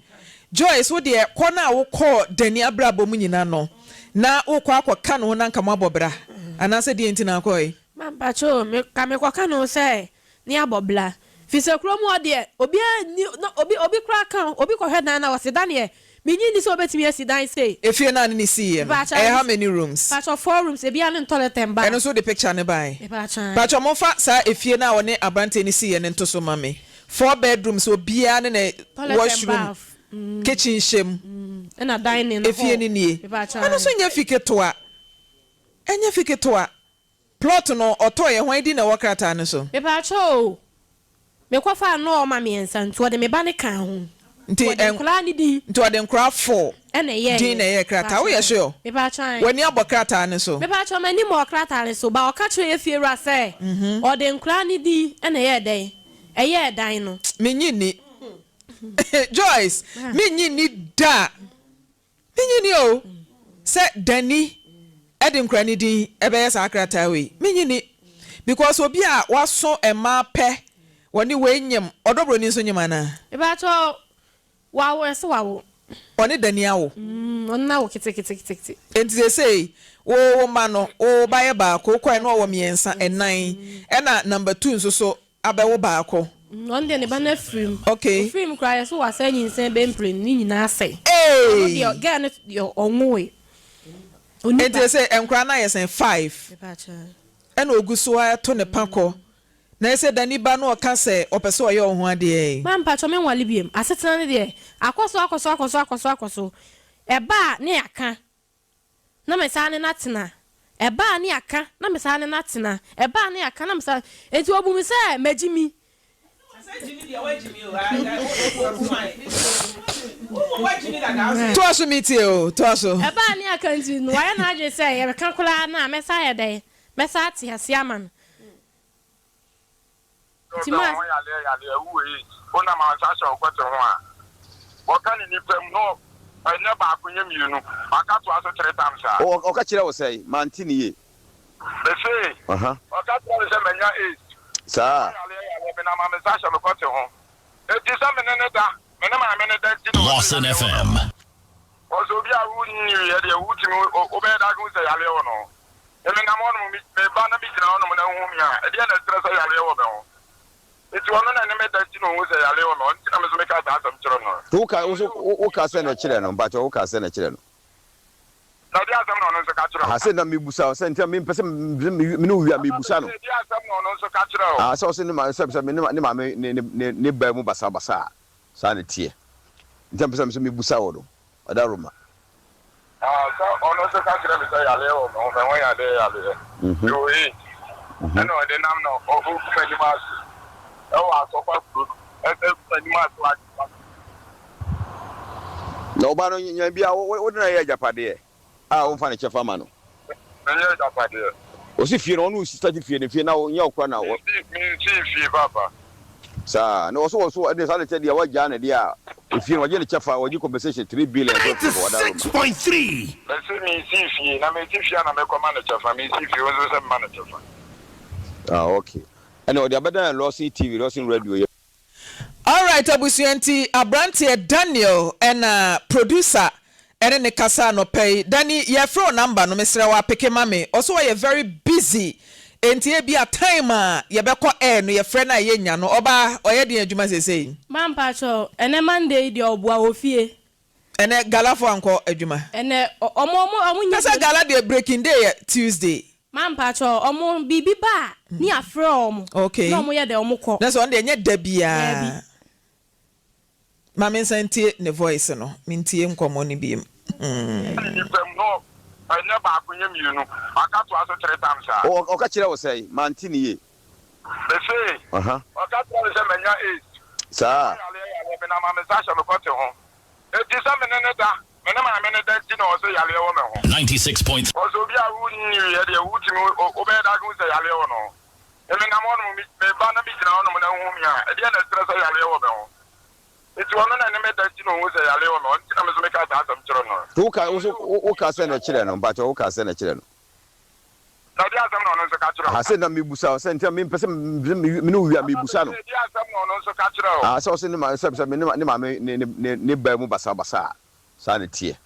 Joyce wo deɛ kɔ no a wokɔɔ Danny abrabɔ mu nyina no na wokɔ akɔka ne ho na nka moabɔ bra anaasɛ deɛn nti na akɔe? Ma mpakyɛ o, me ka mekɔka ne ho sɛ ne abɔ bra. Fisɛ kurom hɔ deɛ obiara nni na obi obi koraa ka obi kɔhwɛ dan no a ɔse Daniel mennye nni sɛ wobɛtumi asi dan sei. Efie no a ne ne siiɛ no Mepaakyɛw ɛyɛ how many rooms? Mpakyɛw four rooms ebiara ne toilet and bath. Ɛno nso wode picture no bae? Mepaakyɛw ae. Mpakyɛw momfa saa efie no a ɔne abranteɛ no siiɛ no nto so ma me. Four bedrooms obiara ne ne Toilet and washroom, bath. kitchen hyɛ mu. Ɛna dining hall. Efie no nie. Mepaakyɛw Ɛno ae. nso nyɛ fi ketewa. Ɛnyɛ fi ketewa. Plot no ɔtɔeɛ hwan din na ɛwɔ krataa no so? Mepaakyɛw o, me kɔ faa nɔɔma miɛnsa nti ɔde me ba no kaa ho. Nti Ɔde nkoraa no din. Nti ɔde nkoraa four Ɛna ɛyɛɛyɛ. din na ɛyɛɛ krataa. Woyɛ sure? Mepaakyɛw ae. W'ani abɔ krataa no so? Mepaakyɛw m'ani mmɔɔ krataa no so, but ɔka kyerɛɛ yɛ fie wura sɛ ɔde nkoraa no din ɛna ɛyɛɛ dɛn? Ɛyɛɛ dan no. Mennye nni. Joyce, mennye nni da. Minnye nni o, sɛ Danny de nkora ne din bɛyɛ saa krataa wei. Minnye nni. Because obi a waso mmaa pɛ, wɔne wei nyem, ɔdɔ broni nso nyem anaa? Mepakyɛw, wawo, ɛse wawo. Ɔne Danny awo? Mm, ɔne no awo keteketekete. Enti seesei, wo wo mma no, wo ba yɛ baako, wokɔe no ɔwɔ mmiɛnsa, nnan, ɛna number two nso so Abɛwo baako. Ɔno deɛ ne ba no afiri mu. Okay. Ofiri mu koraa yɛse wasan nyinsɛn bɛ mprenu ne nyinaa asɛe. Ɔno Eeii. deɛ girl no deɛ ɔnwoe. Ɔnni Nti ba. sɛ nkwadaa no ayɛ sɛn five Mepaakyɛw. ɛna ogu so ara to ne pa kɔ na ɛsɛ Danny ba no ɔka sɛ ɔpɛ sɛ ɔyɛ wo ho adeɛ. Ma mpakyɛw me nwale biom. Asetena no deɛ akɔ so akɔ so akɔ so akɔ so akɔ so. Ɛba a ne yɛaka. na me saa ne no atena, ɛba a ne aka na me saa ne no atena, ɛba a ne aka na me saa, enti wɔbu me sɛ magye mi. Toa so metie o, toa so. Ɛba a ne aka nti no, wayɛ n'adwene sɛ yɛreka koraa no a, mɛsan ayɛ dɛn? Mɛsan ate aseɛ ama no. Sɛ wɔn ho yareɛ yareɛ awu AIDS wonam ansa hyɛ wo kɔte ho a wɔka ne nipa mu no ɛnyɛ baako nyɛ mienu waka toa so tere times a. Ɔka kyerɛɛ wo sɛn? Mante no yie. Mese ɔka kyerɛɛ me sɛ manya AIDS Saa. me ho yareɛ yareɛ menam a me nsa hyɛ me kɔte ho enti sɛ me ne no da me ne maame no da nti na ɔse Lawson yareɛ wɔ me FM. ho. Ɔsɛ obi a wonni wieɛ deɛ wotumi wobɛyɛ dɛ ahu sɛ yareɛ wɔ ne ho. Me menam hɔnom me meba na megyina hɔnom na wohu me a, ɛdeɛn na ɛkyerɛ sɛ yareɛ wɔ me ho? Nti ɔno na ɛne me da nti na ɔhu sɛ yareɛ wɔ me ho nti na me nso mekaa saa asɛm kyerɛ no. Nti woka wo nso wokaa sɛn na ɛkyerɛɛ no? Mpakyɛw wokaa sɛn na ɛkyerɛɛ no? Na ɛdeɛn asɛm na ɔno nso ka kyerɛɛ wo? Aha sei na mebusa wo sɛ nti na mempɛ sɛ me ne wo wie a mebusa no. Ɛdeɛn asɛm na ɔno nso ka kyerɛɛ wo? Aha sɛ ɔse ne ma sɛ sɛ me ne maame ne ne ne baa mu basabasa a Saa na ɛteɛ. Nti na mepɛ sɛ me nso mebisa wo no, Ɔdawuroma. Ah, sɛ ɔno nso ka kyerɛ me sɛ yareɛ wɔ me ho, me ho yadeɛ yareɛ, mewɔ AIDS, ɛna ɔde nam na ɔgu m'anim ase ɛwɔ Asɔkwa kuro no, ɛsɛ gu m'anim ase wɔ Asɔkwa. Na ɔbaa no nya bi a wode no ayɛ agyapadeɛ. A womfa ne kyɛfa ma no. Menyɛ agyapadeɛ. Ɔsi fie no ɔne wo sista te fie no fie na nyɛ wo kora na. Mensi mensii fie papa. Saa na ɔso ɔso ɛdeɛ saa de kyɛ deɛ wagyaa no deɛ a efie no wagye ne kyɛfa wagye compensation 3 billion so afiri hɔ ɔda Roma. 96.3. Mese mensi fie na mesi fie a na mekɔ ma no kyɛfa mensi fie wo nso sɛ mema no kyɛfa. Ah ok ɛnna ɔde abɛdan yɛn Lawson TV Lawson Radio yɛ. Alright abusua nti abranteɛ Daniel ɛna producer ɛne ne kasa anɔpa yi. Danny yɛfrɛ wo number no mesrɛ wo apeke ma me. Ɔse ɔyɛ very busy enti ebia time a yɛbɛkɔ air no yɛfrɛ no a yɛnnya no. Ɔbaa ɔyɛ deɛn adwuma seesei? Ma mpakyɛw ɛnɛ Monday yi deɛ ɔboa wɔ fie. Ɛnɛ Gala fo ankɔ adwuma? Ɛnɛ ɔmo ɔmo ɔmo nyɛ. Kasa Gala deɛ breaking day yɛ Tuesday. Ma mpakyɛw ɔmo biribi ba a ne yɛafrɛ ɔmo Okay. na ɔmo yɛ dɛ ɔmo kɔ. Na sɛ ɔno deɛ ɛnyɛ da biara. Daabi. Ma me nsan ntie ne voice no, mentie nkɔmmɔ no biom. Ne nipa mu no ɛnyɛ baako nyɛ mienu waka toa so three times a. Ɔka kyerɛɛ wo sɛn? Mante no yie. Mese, ɔka kyerɛɛ me sɛ manya AIDS. Saa. Mewɔ yareɛ yareɛ, menam a me nsa hyɛ me kɔte ho. Enti sɛ me ne no da, me ne maame no da nti na ɔse yareɛ wɔ me ho. Ɔse obi a wonni wieɛ deɛ wotumi wobɛyɛ dɛ ahu sɛ yareɛ wɔ ne ho. Me menam hɔnom, me meba na megyina hɔnom na wohu me a, ɛdeɛn na ɛkyerɛ sɛ yareɛ wɔ me ho? Enti ɔno na ɛne me da nti na ɔhu sɛ yareɛ wɔ me ho nti na me nso mekaa saa asɛm kyerɛ no. Nti woka, wo nso wokaa sɛn na ɛkyerɛɛ no? Mpakyɛw wokaa sɛn na ɛkyerɛɛ no? Na ɛdeɛn asɛm na ɔno nso ka kyerɛɛ wo? Aha, sei na mebusa wo, sɛ nti na mempɛ sɛ me ne wo wie a, mebusa no. Ɛdeɛn asɛm na ɔno nso ka kyerɛɛ wo? Aha, sɛ ɔse ne ma, sɛ, sɛ me ne maame ne, ne, ne baa mu basabasa a, saa na ɛteɛ.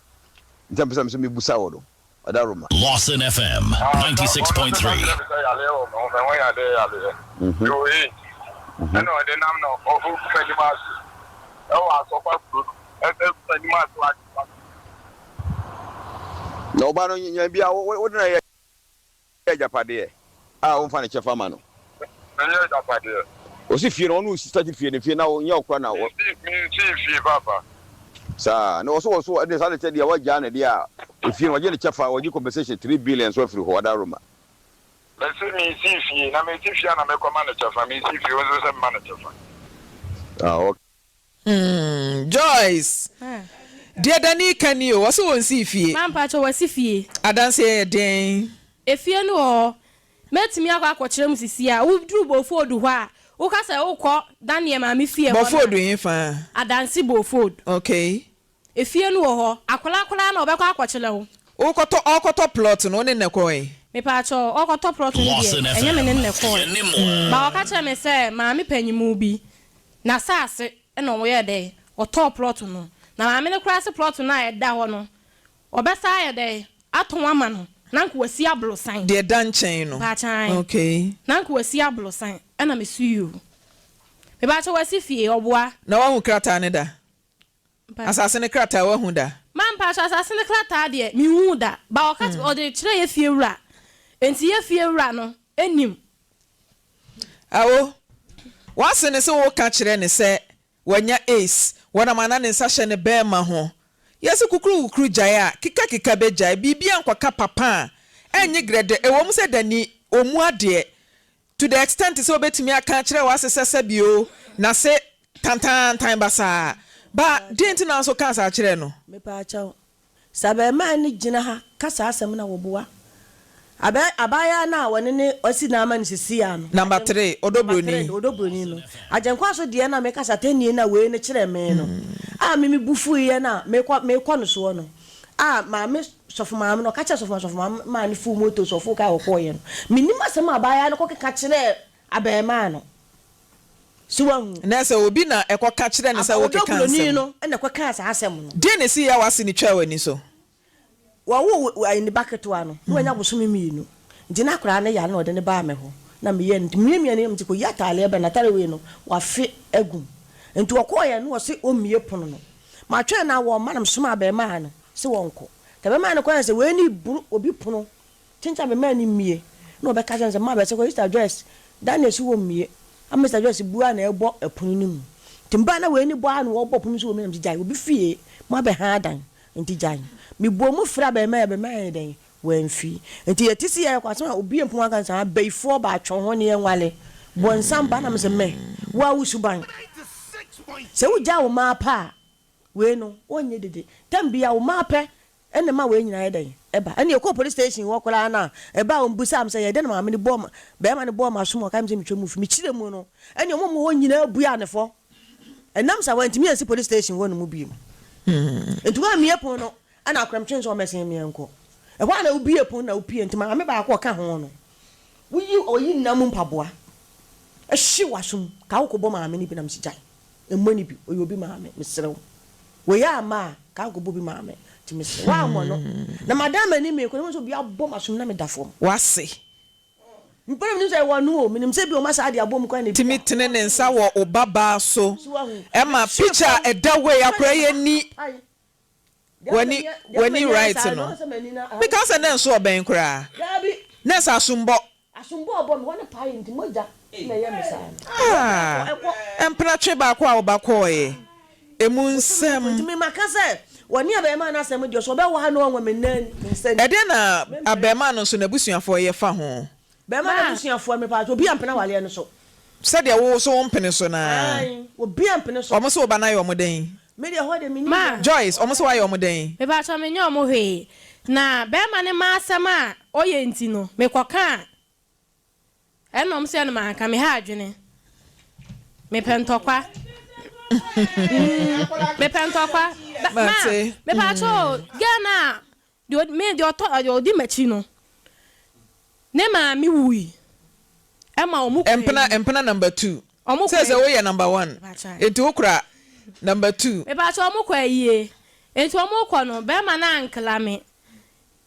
Nti na mepɛ sɛ me nso mebusa wo no, Ɔdaroma. Lawson FM Aha, sɛ ɔno nso ka 96.3. kyerɛɛ me sɛ yareɛ wɔ me ho, me ho yadeɛ yareɛ, mewɔ AIDS, ɛna ɔde nam na ɔgu m'anim ase ɛwɔ Asɔkwa kuro no, ɛsɛ gu m'anim ase wɔ Asɔkwa. Na ɔba no nya bi a wode no ayɛ agyapadeɛ a womfa ne kyɛfa ma no. Menyɛ agyapadeɛ. Ɔsi fie no ɔne wo sista te fie no fie na nyɛ wo kora na. Mensii fie papa. Saa na ɔso ɔso ɛde saa de kyɛ deɛ wagyaa no deɛ a efie no wagye ne kyɛfa wagye compensation 3 billion so afiri hɔ ɔda Roma. Mese mensii fie na mesi fie a na mekɔ ma no kyɛfa mensii fie wo nso sɛ mema no kyɛfa. Ah ok. Hmm Joyce deɛ Dani ka ni o ɔse ɔnsii fie. Ma mpakyɛw wasi fie. Adanseɛ yɛ deɛn? Efie no wɔ hɔ. Mɛtumi akɔ akɔkyerɛ mo sisi a. Woduru Bofodu hɔ a, woka sɛ wokɔ Daniel maame fie hɔ no a. Bofodu hefa? Adanse Bofodu. Okay. Efie no wɔ hɔ. Akwadaa koraa no ɔbɛkɔ akɔkyerɛ wo. Wokɔtɔ ɔɔkɔtɔ plot no wo ne no na ɛkɔɔe? Mepaakyɛw, ɔɔkɔtɔ plot no deɛ, Lawson ɛnyɛ me ne FM, no na ɛkɔɔe. yɛne mo But ɔka kyerɛɛ me sɛ maame panyimu bi, n'asaase na ɔyɛɛ dɛn, ɔtɔɔ plot no. Na maame no koraa se plot no a ɛda hɔ no, ɔbɛsan ayɛ dɛn, atɔn ama no, na anka wasi aborosan. Deɛ ɛda nkyɛn no? Mepaakyɛw, ae. Okay. Na anka wasi aborosan, ɛna me so yoo. Mepaakyɛw, wasi fie, ɔboa. Na woahu krataa no da? Asase no krataa woahu da? Ma mpakyɛw asase no krataa deɛ menhuu da but ɔka ɔde kyerɛɛ yɛ fie wura nti yɛ fie wura no nim. Awo, w'ase no se wo ka kyerɛ no sɛ wanya AIDS, wɔnam ana ne nsa hyɛ ne bɛɛma ho. Yɛse kukuru kukuru gyae a, keka keka bɛgyae, biribi ankɔka papa a, ɛnnye grɛdɛ, ɛwɔ mu sɛ Dani ɔmmu adeɛ, To the extent sɛ obetumi aka akyerɛ w'ase sɛ sɛbi o, n'ase tantaantan basaa. Ba, deɛn nti na wo nso kaa saa kyerɛɛ no? Mepaakyɛw, sɛ abarimaa no gyina ha ka saa asɛm no a, wɔboa? Abɛ, abaayaa no a wɔne no asi no ama no seesei ara no, Number Agyenkwa, three, ɔdɔ number three buroni. no, ɔdɔ buroni no, Agyenkwa so deɛ no a meka sɛ atɛnnie no a wei no kyerɛɛ me no, a me me bo fuiɛ no a mekɔ, mekɔ no soɔ no, a maame, sɔfo maame no, ɔka kyerɛɛ sɔfo maame, sɔfo maame maa no fuu moto so, ɔfoo kaa ɔkɔeɛ no, mennim asɛm a abaayaa no kɔkeka kyerɛɛ abarimaa no. So wahu? Na sɛ obi na ɛkɔka kyerɛ no sɛ wokeka Ɔdɔ buroni nsɛm. no na ɛkɔkaa saa asɛm no. Deɛn na ɛsiiɛ a w'ase no twaa w'ani so? Wɔwoo ne ba ketewa no, na wanya bosome mmienu. Nti na akwadaa no yare na wɔde no baa me hɔ. Na meyɛɛ no, nti memiamia ne yam nti kɔyi ataadeɛ brɛ no, n'atadeɛ wei no, wafe agu mu. Nti ɔkɔeɛ no wɔse ɔmmue pono no. Matwɛn no a wɔmma na mesomaa abarimaa no se wɔnkɔ. Nti abarimaa no kɔeɛ sɛ wei ne boro obi pono Kyenkyen abarimaa no mmue na ɔbɛka kyerɛ no sɛ, Mma bɛsɛ kɔ Sister Joyce dan na esi hɔ mmue. Ama Sister Joyce bue a na ɛbɔ pono no mu. Nti mebaa na wei ne bɔ a na wɔbɔ pono so wɔ mu na mese gyae, obi fie, moabɛha adan nti gyae. Mebɔɔ mu frɛɛ abarimaa yi, abarimaa yi anyɛ dɛn? Wamfi. Nti yɛte se yɛrekɔ asɛm a obue mpoma ka no sɛ, abayifoɔ baatwe ho ne yɛnwale, bɔnsam ba na mese me, wo a wo suban. Sɛ wogyaa wo mmaa pɛ a, wei no ɔnyɛ dede. Tam biara wo mmaa pɛ Ɛna ɛma wei nyinaa yɛ dɛn? Ɛba. Ɛna yɛkɔɔ police station hɔ koraa no a, ɛbaa a wɔbisaa me sɛ, ɛyɛ dɛn na maame no bɔɔ ma, barima no bɔɔ m'asom a ɔka kyerɛɛ me sɛ metwa mu fi. Mekyerɛɛ mu no, ɛnna wɔn a wɔwɔ hɔ nyinaa buaa no fɔ. Ɛnam saa, wantumi ansi police station hɔ no mu bio. Enti wɔammue pon no, ɛna akora metwɛn sɛ wɔmmɛsen me nkɔ. Ɛhɔ ara na wobue pon no na wopue. Enti maame baako a ɔka ho no, woyi, ɔyi nna mu mpaboa hye w'asom, ka wokɔbɔ maame no bi na mese gyae. Mmɔ no bi, ɔyɛ obi maame, mesrɛ wo. Wei amma a, ka ankɔbɔ obi maame, nti mesrɛ wo. Woammɔ no, na madan m'ani merekɔ, na mahu sɛ obi abɔ m'asom na meda fam. W'ase. Mpo na menim sɛ ɛyɛ ɔno o, menim sɛ ebia wɔn asan de abɔ mu koraa na ebia. Tumi tene ne nsa wɔ wo ba baa so So wahu? ma Mehwee picture a fam, ɛda hɔ yi na akora yi m'ani ani apae. W'ani w'ani right no. Meka sɛ na ɛnso ɔbɛn koraa. Na ɛsɛ asombɔ. Ah, mpena twe baako a woba kɔɔɛ. Emu nsɛm. Ɛdeɛn na abɛɛmaa no nso n'abusuafoɔ yɛ fa ho? Bɛɛma no abusuafoɔ mepatwɔ obi ampene awaleɛ no so. Sɛdeɛ wo nso wo mpene so no ara. Ae obi ampene so. Wɔn se wo ba no ayɛ wɔn dɛn? Me deɛ ɛhɔ deɛ mennim Ma. deɛ. Joyce, wɔn se woayɛ wɔn dɛn? Mepatwɔ menyɛ wɔn hwee. Na bɛɛma no m'asɛm a ɔyɛ nti no mekɔ kaa ɛna wɔn se ɛna manka me ha adwene. Mepɛ ntɔkwa. Mm, mepɛ ntɔkwa. Ma, Mate. mepatwɔ o, girl no a Deɛ ɔdi me deɛ ɔtɔ deɛ ɔdi m'akyi no ne maame wui ɛma wɔn kɔ Mpena ayi. mpena number two. Wɔn kɔ Sɛ sɛ ayi. woyɛ number one. Mepakyɛ. Enti wokura number two. Mepakyɛ wɔn kɔ ayie. Enti wɔn kɔ no bɛɛma no ankla me.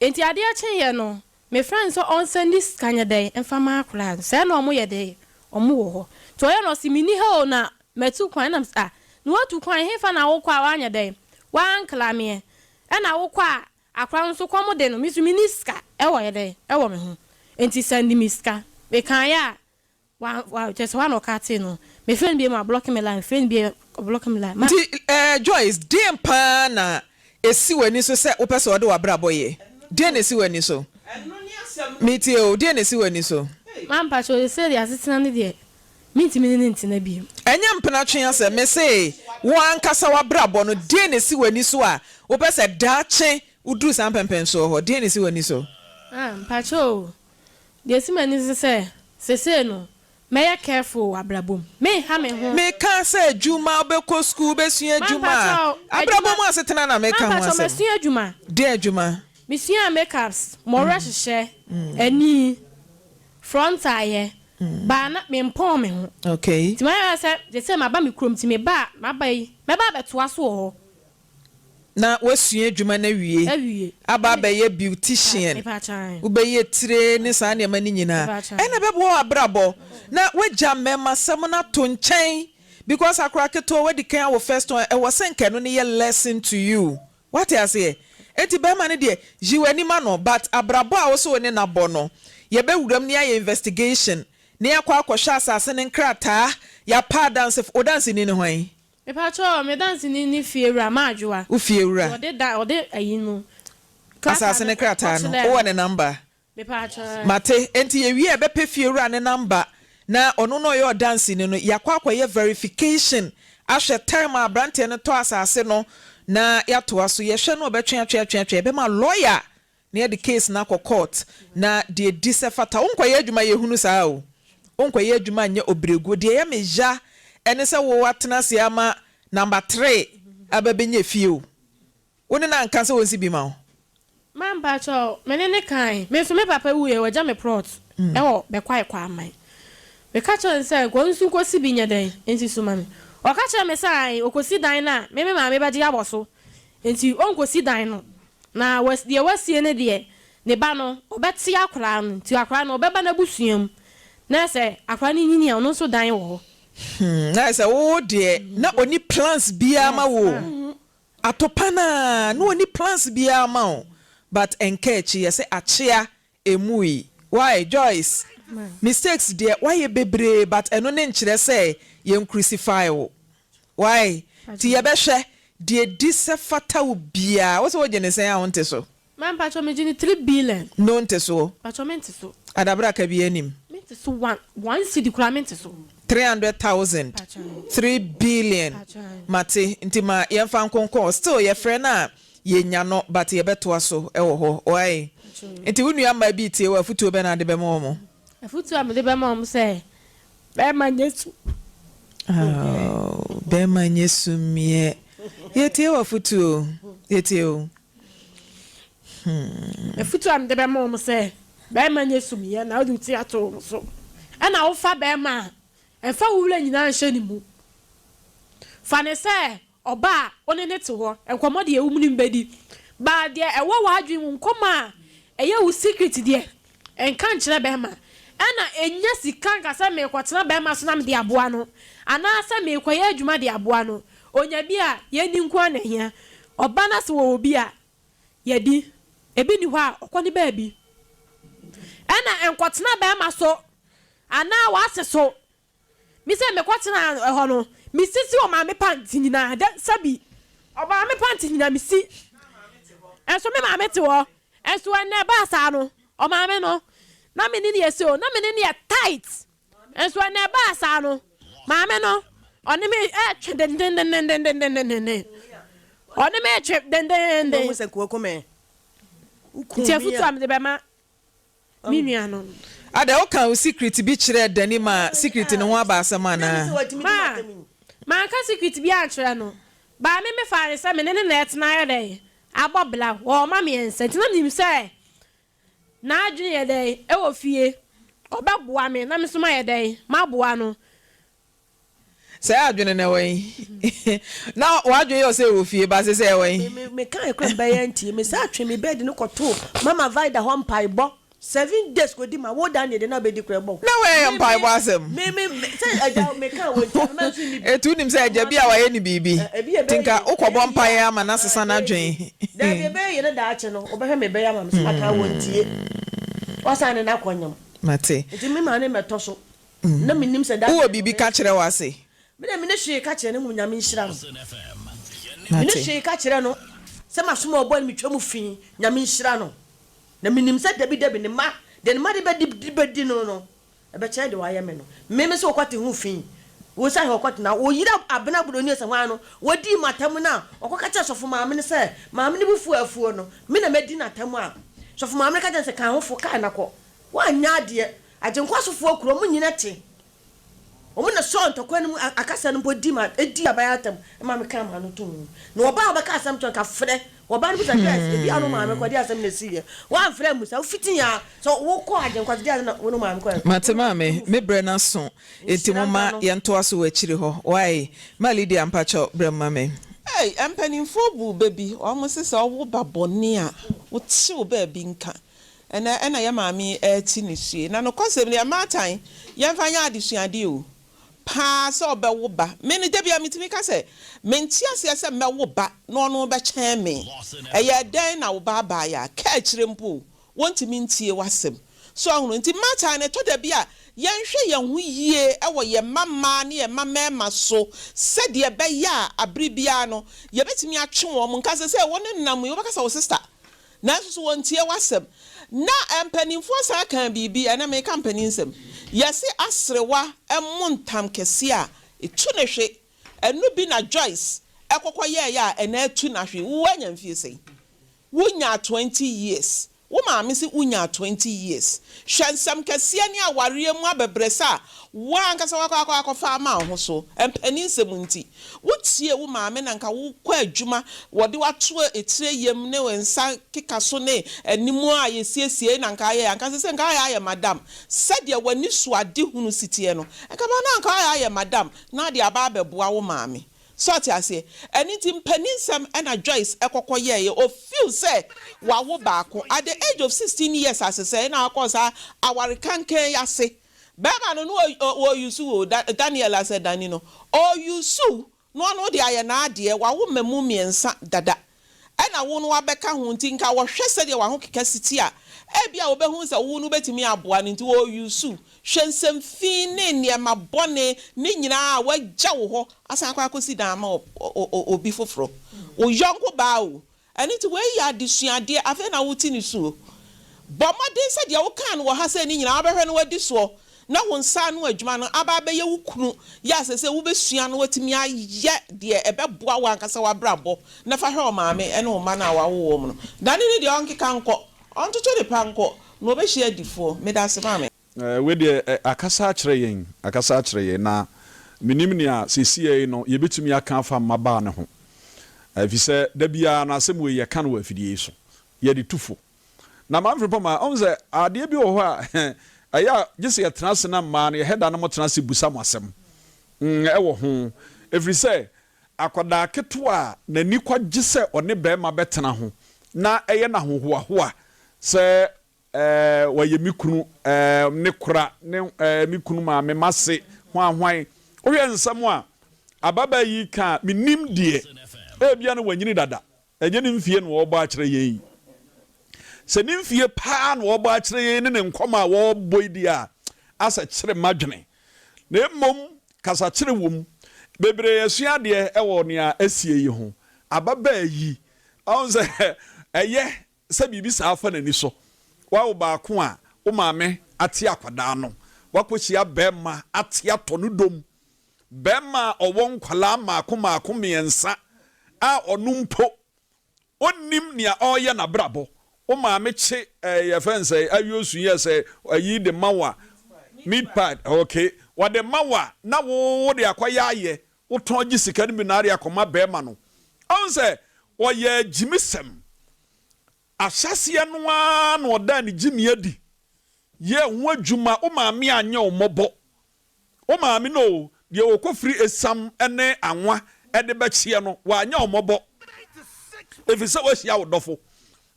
Enti adeɛ kyeeɛ no me frɛ no sɛ ɔnsɛnde sika nyɛ dɛn mfa ma akwadaa no. Sɛɛ na wɔn yɛ dɛn wɔn wɔ hɔ. Nti ɔyɛ no ɔse menni ha o na matu kwan ɛna mese ah na watu kwan hefa na wokɔ a woanyɛ dɛn woankla meɛ. Ɛna wokɔ a akora no nso kɔm de no me nso menni sika ɛwɔ yɛ dɛn ɛwɔ me ho nti sɛnde me sika mekaeɛ a wa wa kyerɛ sɛ hɔ a na ɔkatee no mefrɛ no bio a ɔblɔke me line mefrɛ no bio a ɔblɔke me line ma. Nti eh Joyce deɛn paa na ɛsi w'ani so sɛ wopɛ sɛ wɔde w'abrabɔ yɛ? Deɛn na ɛsi w'ani so? Metie o, deɛn na ɛsi w'ani so? Ma mpakyɛw sesei deɛ asetena no deɛ Mentumi ne no ntena bio. Ɛnyɛ mpenatwe asɛm. Mese, wo ankasa w'abrabɔ no, deɛn na ɛsi w'ani so a wopɛ sɛ daakye woduru saa mpɛnpɛnsoɔ hɔ? Deɛn na ɛsi w'ani so? Ah, mpakyɛ o, deɛ ɛsi m'ani so sɛ, sesei no, mɛyɛ careful wɔ abrabɔ mu. Menha me ho. Meka sɛ adwuma, wobɛkɔ sukuu, wobɛsua Ma adwuma mpakyɛ a, o, abrabɔ adwuma, mu asetena na ma meka ho mpakyɛ o, asɛm. masua adwuma. Deɛn adwuma? Mesuaa makeups, mmɔwerɛ hyehyɛ, ani, front ayɛ, baa na mempɔn me ho. Okay. Nti mayɛ sɛ seesei maba me kurom nti meba a maba yi mɛba abɛtoa so wɔ hɔ. Na woasua adwuma no awie. Awie. Aba abɛyɛ beautician. Mepaakyɛw. Wobɛyɛ tire ne saa nneɛma no nyinaa. Mepaakyɛw. Ɛna ɛbɛboa w'abrabɔ. Na woagya mmɛɛmasɛm no ato nkyɛn because akora ketewa woadi kan awo first one ɛwɔ sɛ nka ɛno no yɛ lesson to you. Wate aseɛ? Enti bɛɛma no deɛ, yi w'ani ma no, but abrabɔ a wose wo ne no abɔ no, yɛbɛwura mu na yɛayɛ investigation, na yɛakɔ akɔhwɛ asase no nkrataa, yɛapa adansefo, wo danseni ne hwan? Mepakyɛw, me danseni ne fiewura, Maadwoa. Wo fiewura? Ɔde da, ɔde ayi no, krataa Asase no no krataa no, kɔkyerɛɛ wowɔ no. ne number? Mepaakyɛw. Mate, enti yɛwie a yɛbɛpɛ fiewura no number na ɔno na ɔyɛ ɔdanseni no, yɛakɔ akɔyɛ verification ahwɛ time a abranteɛ no tɔ asase no na yɛatoa so. Yɛhwɛ na ɔbɛtwe atwe atwe atwe a, yɛbɛma lawyer na yɛde case no akɔ court na deɛ ɛdi sɛ fata. Wonkɔyɛ adwuma yɛhunu saa o, wonkɔyɛ adwuma nyɛ ɔbrɛguo. Deɛ ɛyɛ me ya ɛne sɛ wo atena ase ama number tree aba bɛnya fie o. Wo ne no anka sɛ ɔnsi bi ma wo? Ma mpakyɛw, me ne no kae. Me nso me papa wuiɛ, wagya me plot wɔ Bɛkwae Kwaman. Meka kyerɛɛ no sɛ, Kɔ nso kɔsi bi nyɛ dɛn nsi so ma me. Ɔka kyerɛɛ me sɛ ae, ɔkɔsi dan no a, me me maame bɛgye abɔ so. Enti ɔnkɔsi dan no. Na was deɛ wasie no deɛ, ne ba no, ɔbɛte akwadaa no. Nti akwadaa no, ɔbɛba n'abusua mu. Na sɛ akwadaa no nyini a, ɔno nso dan wɔ hɔ. Hmm, na ayɛ sɛ wo deɛ, na ɔnni plans biara ma wo o. Atopa no ara, na ɔnni plans biara ma wo. But ɛnka akyi, yɛse akyea Emui. Why Joyce? Mistakes deɛ wayɛ bebree but ɛno ne nkyerɛ sɛ yɛn crucify wo. Why? Nti yɛbɛhwɛ deɛ di sɛ fata wo biaa. Wo se wogye ne sɛn a wonte so? Ma mpakyɛw megye no 3 billion. No nte soɔ. Mpakyɛw mente so. Adabraka biaa nim. Mente so one one cedi koraa mente so. 300,000, 3 billion mate nti ma yɛnfa nkonkɔn still yɛfrɛ no a Yɛnya no but yɛbɛtoa so wɔ hɔ wai. Nti wo nua mmaa bi retie wo a afutuo bɛn na wode bɛma wɔn? Afutuo a mede bɛma wɔn sɛ bɛrima nyɛ su. Aww bɛrima nyɛ sumiɛ. Yɛtie w'afutuo yɛtie o hmm. Afutuo a mede bɛma wɔn sɛ bɛrima nyɛ sumiɛ na wode wo ti ato wɔn so ɛna wofa bɛrima a mfa wo werɛ nyinaa nhyɛ ne mu. Fa no sɛ Ɔba a wo ne no te hɔ, nkɔmmɔ deɛ wo ne no bɛdi, but deɛ ɛwɔ w'adwene mu, nkɔmmɔ a ɛyɛ wo secret deɛ, nka nkyerɛ bɛrima. Ɛna ɛnya sika nka sɛ merekɔtena bɛrima so na mede aboa no, anaasɛ merekɔyɛ adwuma de aboa no. Ɔnya bi a, yɛnni nko ara na ɛhia. Ɔba no ase wɔwɔ bi a, yɛdi. Ebi nni hɔ a, ɔkɔ ne baabi. Ɛna nkɔtena bɛrima so anaa w'ase so. Me sɛ mekɔ tenaa hɔ no, me sisi ɔmaame pant nyinaa, dɛ sɛbi ɔmaame pant nyinaa me si, nso me maame te hɔ, nso ɛnɛ ɛbaa saa no, ɔmaame no, na me ne no yɛ se o, na me ne no yɛ tight, nso ɛnɛ ɛbaa saa no, maame no, ɔne me ɛɛtwe dendendendendendendenden, ɔne me ɛɛtwe dendenden, nti afutuo a mede bɛma me nua no. Adɛn, wokaa wo secret bi kyerɛɛ Danny ma secret no ho aba asɛm anaa? Ma, manka secret biara ankyerɛ no, but me mefaa no sɛ me ne no na ɛtena ayɛ dɛn, abɔ bra, wɔwɔ mma mmiɛnsa nti na menim sɛ n'adwene yɛ dɛn wɔ fie, ɔbɛboa me na me nso mayɛ dɛn, maboa no. Sɛɛ adwene no ɛwɔ he? Na w'adwene yɛ wo sɛ ɛwɔ fie but sesei ɛwɔ he? Me me kae kora mbɛyɛ ntie me saa twe me bed no kɔtoo mama vida hɔ mpaebɔ 7 days kɔdi ma wo da neɛ deɛ na bɛdi kora ɛbɔ Na wei yɛ mpaebɔ asɛm. Me me sɛ agya me ka wɔ ntia me ma nso nni bi. Eti wonim sɛ agya bi a wayɛ ne biribi nti nka wokɔbɔ mpaeɛ ama no asesa n'adwene. Daabi ɛbɛyɛ yie na daakye no wobɛhwɛ me bɛyɛ ama me sɛ maka wɔ ntie wasan ne no akɔ nyam Mate. nti me ma ne mmɛtɔ so. Na mennim sɛ da Wowɔ biribi ka kyerɛ w'ase? Me deɛ mene hwee ka kyerɛ no mmom Nyame nhyira no. Mene Mate. hwee ka kyerɛ no sɛ masom a ɔbɔ no metwa mu fi Nyame nhyira no. Na menim sɛ dabi dabi ne mma deɛ ne mma de bɛdi bɛdi no no ɛbɛkyɛn deɛ wayɛ me no. Me me sɛ wɔkɔte ho fi wo sɛ ahɛ ɔkɔte na wo yere Abena Buroni sɛ hwan no wɔdii m'atam no a ɔkɔka kyerɛ sɔfo maame no sɛ maame no bo fuo afuo no me na madi n'atam a sɔfo maame no ka kyerɛ no sɛ ka ho fo kaa na kɔ woanyɛ adeɛ Agyenkwa asofoɔ kuro ɔmo nyina te. Ɔmo na sɔɔ ntɔkwa no mu akasa no mpo di ma edi aban atam ma me kaa m'ano too mu. Na ɔbaa a ɔbɛka asɛm kyerɛ nka frɛ ɔbaa no bisa Joyce ebi a wo ne wo maame kɔ deɛ asɛm na esi yɛ woanfrɛ ammusa wo fiti a sɛ wo kɔ Agyenkwa so deɛ asɛm na wo ne wo maame kɔ ɛ. Mate maame, me brɛ no aso enti Nhyira nka momma no. yɛntoa so wɔ akyiri hɔ wai. Ma Lydia mpakyɛw brɛ mu ma me. Ei mpaninfoɔ bu bɛ bi, wɔn se sɛ ɔwo ba bɔne a, wo te wo baabi nka. Ɛnnɛ ɛna yɛ maame yi rete ne sue. Na nokwasɛm ni, mmaatan, yɛmfa nyɛ adesuadeɛ o, paa sɛ ɔbɛwo ba. Me no, da biara metumi ka sɛ, mente aseɛ sɛ mɛwo ba na ɔno rebɛkyɛn me. Ɛyɛɛ dɛn na wo ba abaeɛ a, ka akyire mpo o, wɔntumi ntie w'asɛm. So ahunu? Nti mmaatan no, ɛtɔ da bi a, yɛnhwɛ yɛn ho yie wɔ yɛn mma mmaa ne yɛn mma mmarima so sɛdeɛ ɛbɛyɛ a abere biara no, yɛbɛtumi atwe wɔn. Nka sɛ sɛ wo ne nam yi, wobɛka sɛ wo sista Nanso so wɔntie w'asɛm? Na mpanimfoɔ san kaa biribi, ɛnnɛ mereka mpaninsɛm. Yɛse aserewa mo ntam kɛseɛ a, ɛtu ne hwe. Ɛno bi na Joyce kɔkɔ yɛeɛ a ɛnnɛ atu no ahwe. Wo woanya mfie sɛn? Wonyaa 20 years. Wo maame se wonyaa 20 years. Hwɛ nsɛm kɛseɛ ne awareɛ mu abɛbrɛsɛ a wo ankasa woakɔ akɔ akɔfa ama wo ho so. Mpaninsɛm nti, wotiee wo maame na nka wokɔ adwuma, wɔde wo ato etire yam ne wo nsa keka so ne anim a yɛsiesie na nka ayɛ a, nka sese nka ayɛ ayɛ madam. Sɛdeɛ w'anisoadehunu si teɛ no, nka ba na nka ayɛ ayɛ madam na ade aba abɛboa wo maame. So ɔte aseɛ? Ɛno nti mpaninsɛm na Joyce kɔkɔ yɛeɛ. Ɔ feel sɛ wawo baako. At the age of 16 years asesɛe na wakɔ saa aware kankan yi ase. Bɛɛma no na ɔ use wo o, Daniel asɛ Danny no, ɔ use wo na ɔno de ayɛ n'adeɛ. Wawo mmamu mmiɛnsa dada. Ɛna wo no wabɛka ho nti nka wɔhwɛ sɛdeɛ w'ahokeka si te a, ebia wɔbɛhu sɛ wo no wobɛtumi aboa no nti wɔreuse wo. Hwɛ nsɛm fi ne nneɛma bɔne ne nyinaa a wagya wo hɔ asan akɔ akɔsi dan ama obi foforɔ. Wo yɔnko baa o. Ɛno nti wei yɛ adesuadeɛ, afei na wote ne su o. Bɔ mmɔden sɛ deɛ wokaa no wɔ ha sei no nyinaa wobɛhwɛ na woadi soɔ na wo nsa ano adwuma no aba abɛyɛ wo kunu yɛ a seesei wobɛsua na woatumi ayɛ deɛ ɛbɛboa wo ankasa w'abrabɔ na fa hwɛ wo maame ne wo mma no a woawo wɔn no. Dane no deɛ ɔnkeka nkɔ, ɔntoto ne pa nkɔ na ɔbɛhyia adifoɔ. Medase maame. Wei deɛ akasa akyerɛ yɛn, akasa akyerɛ yɛn, na mennim nea seesei no yɛbɛtumi aka afa mmabaa no ho, ɛfiri sɛ da biara no asɛm wei yɛka no wɔ afidie yi so, yɛde tu fo. Na Maame Frimpong ma ɔhu sɛ adeɛ bi wɔ hɔ a ɛyɛ a gye sɛ yɛtena ase na mmaa no yɛhɛ da no motena ase busa mo asɛm wɔ ho, ɛfiri sɛ akwadaa ketewa a n'ani kɔgye sɛ ɔne barima bɛtena ho na ɛyɛ no ahohoahoa sɛ Ɛɛ, wɔyɛ me kunu, ɛɛ, ne kora, ne, ɛɛ, me kunu maame, m'ase, hwan hwan. Wohwɛ nsɛm a ababaa yi ka a, mennim deɛ. Ebia na wanyini dada. Ɛnyɛ ne mfie na ɔrebɔ akyerɛ yɛn yi. Sɛ ne mfie paa na ɔrebɔ akyerɛ yɛn ne ne nkɔmmɔ a wɔrebɔ yi deɛ a, asɛ kyere m'adwene. Na mmom kasakyere wom. Bebree asua adeɛ wɔ nea asie yi ho. Ababaa yi, ɔhu sɛ ɛyɛ sɛ biribi saa fa n'ani so. Woawo baako a, wo maame ate akwadaa no. Woakɔhyia barima ate atɔ no dom. Barima a ɔwɔ nkwadaa mmaako mmaako mmiɛnsa a ɔno mpo ɔnnim nea ɔreyɛ n'abrabɔ. Wo maame kye ɛɛ yɛfrɛ no sɛ ayuosu yɛ sɛ ayi de ma wo a, meat pie, okay, wɔde ma wo a na wo wode akɔyɛ ayɛ. Wotɔn gye sika no bi na ade akɔma barima no. Ɔhu sɛ ɔyɛ agyimisɛm. Ahyɛaseɛ no ara na ɔdaa ne gyimi adi yɛɛ ho adwuma. Wo maame anyɛ wo mmɔbɔ. Wo maame no o, deɛ ɔkɔfiri esiam ne anwa de bɛkyeɛ no, wanyɛ wo mmɔbɔ. Ɛfiri sɛ woahyia wo dɔfo.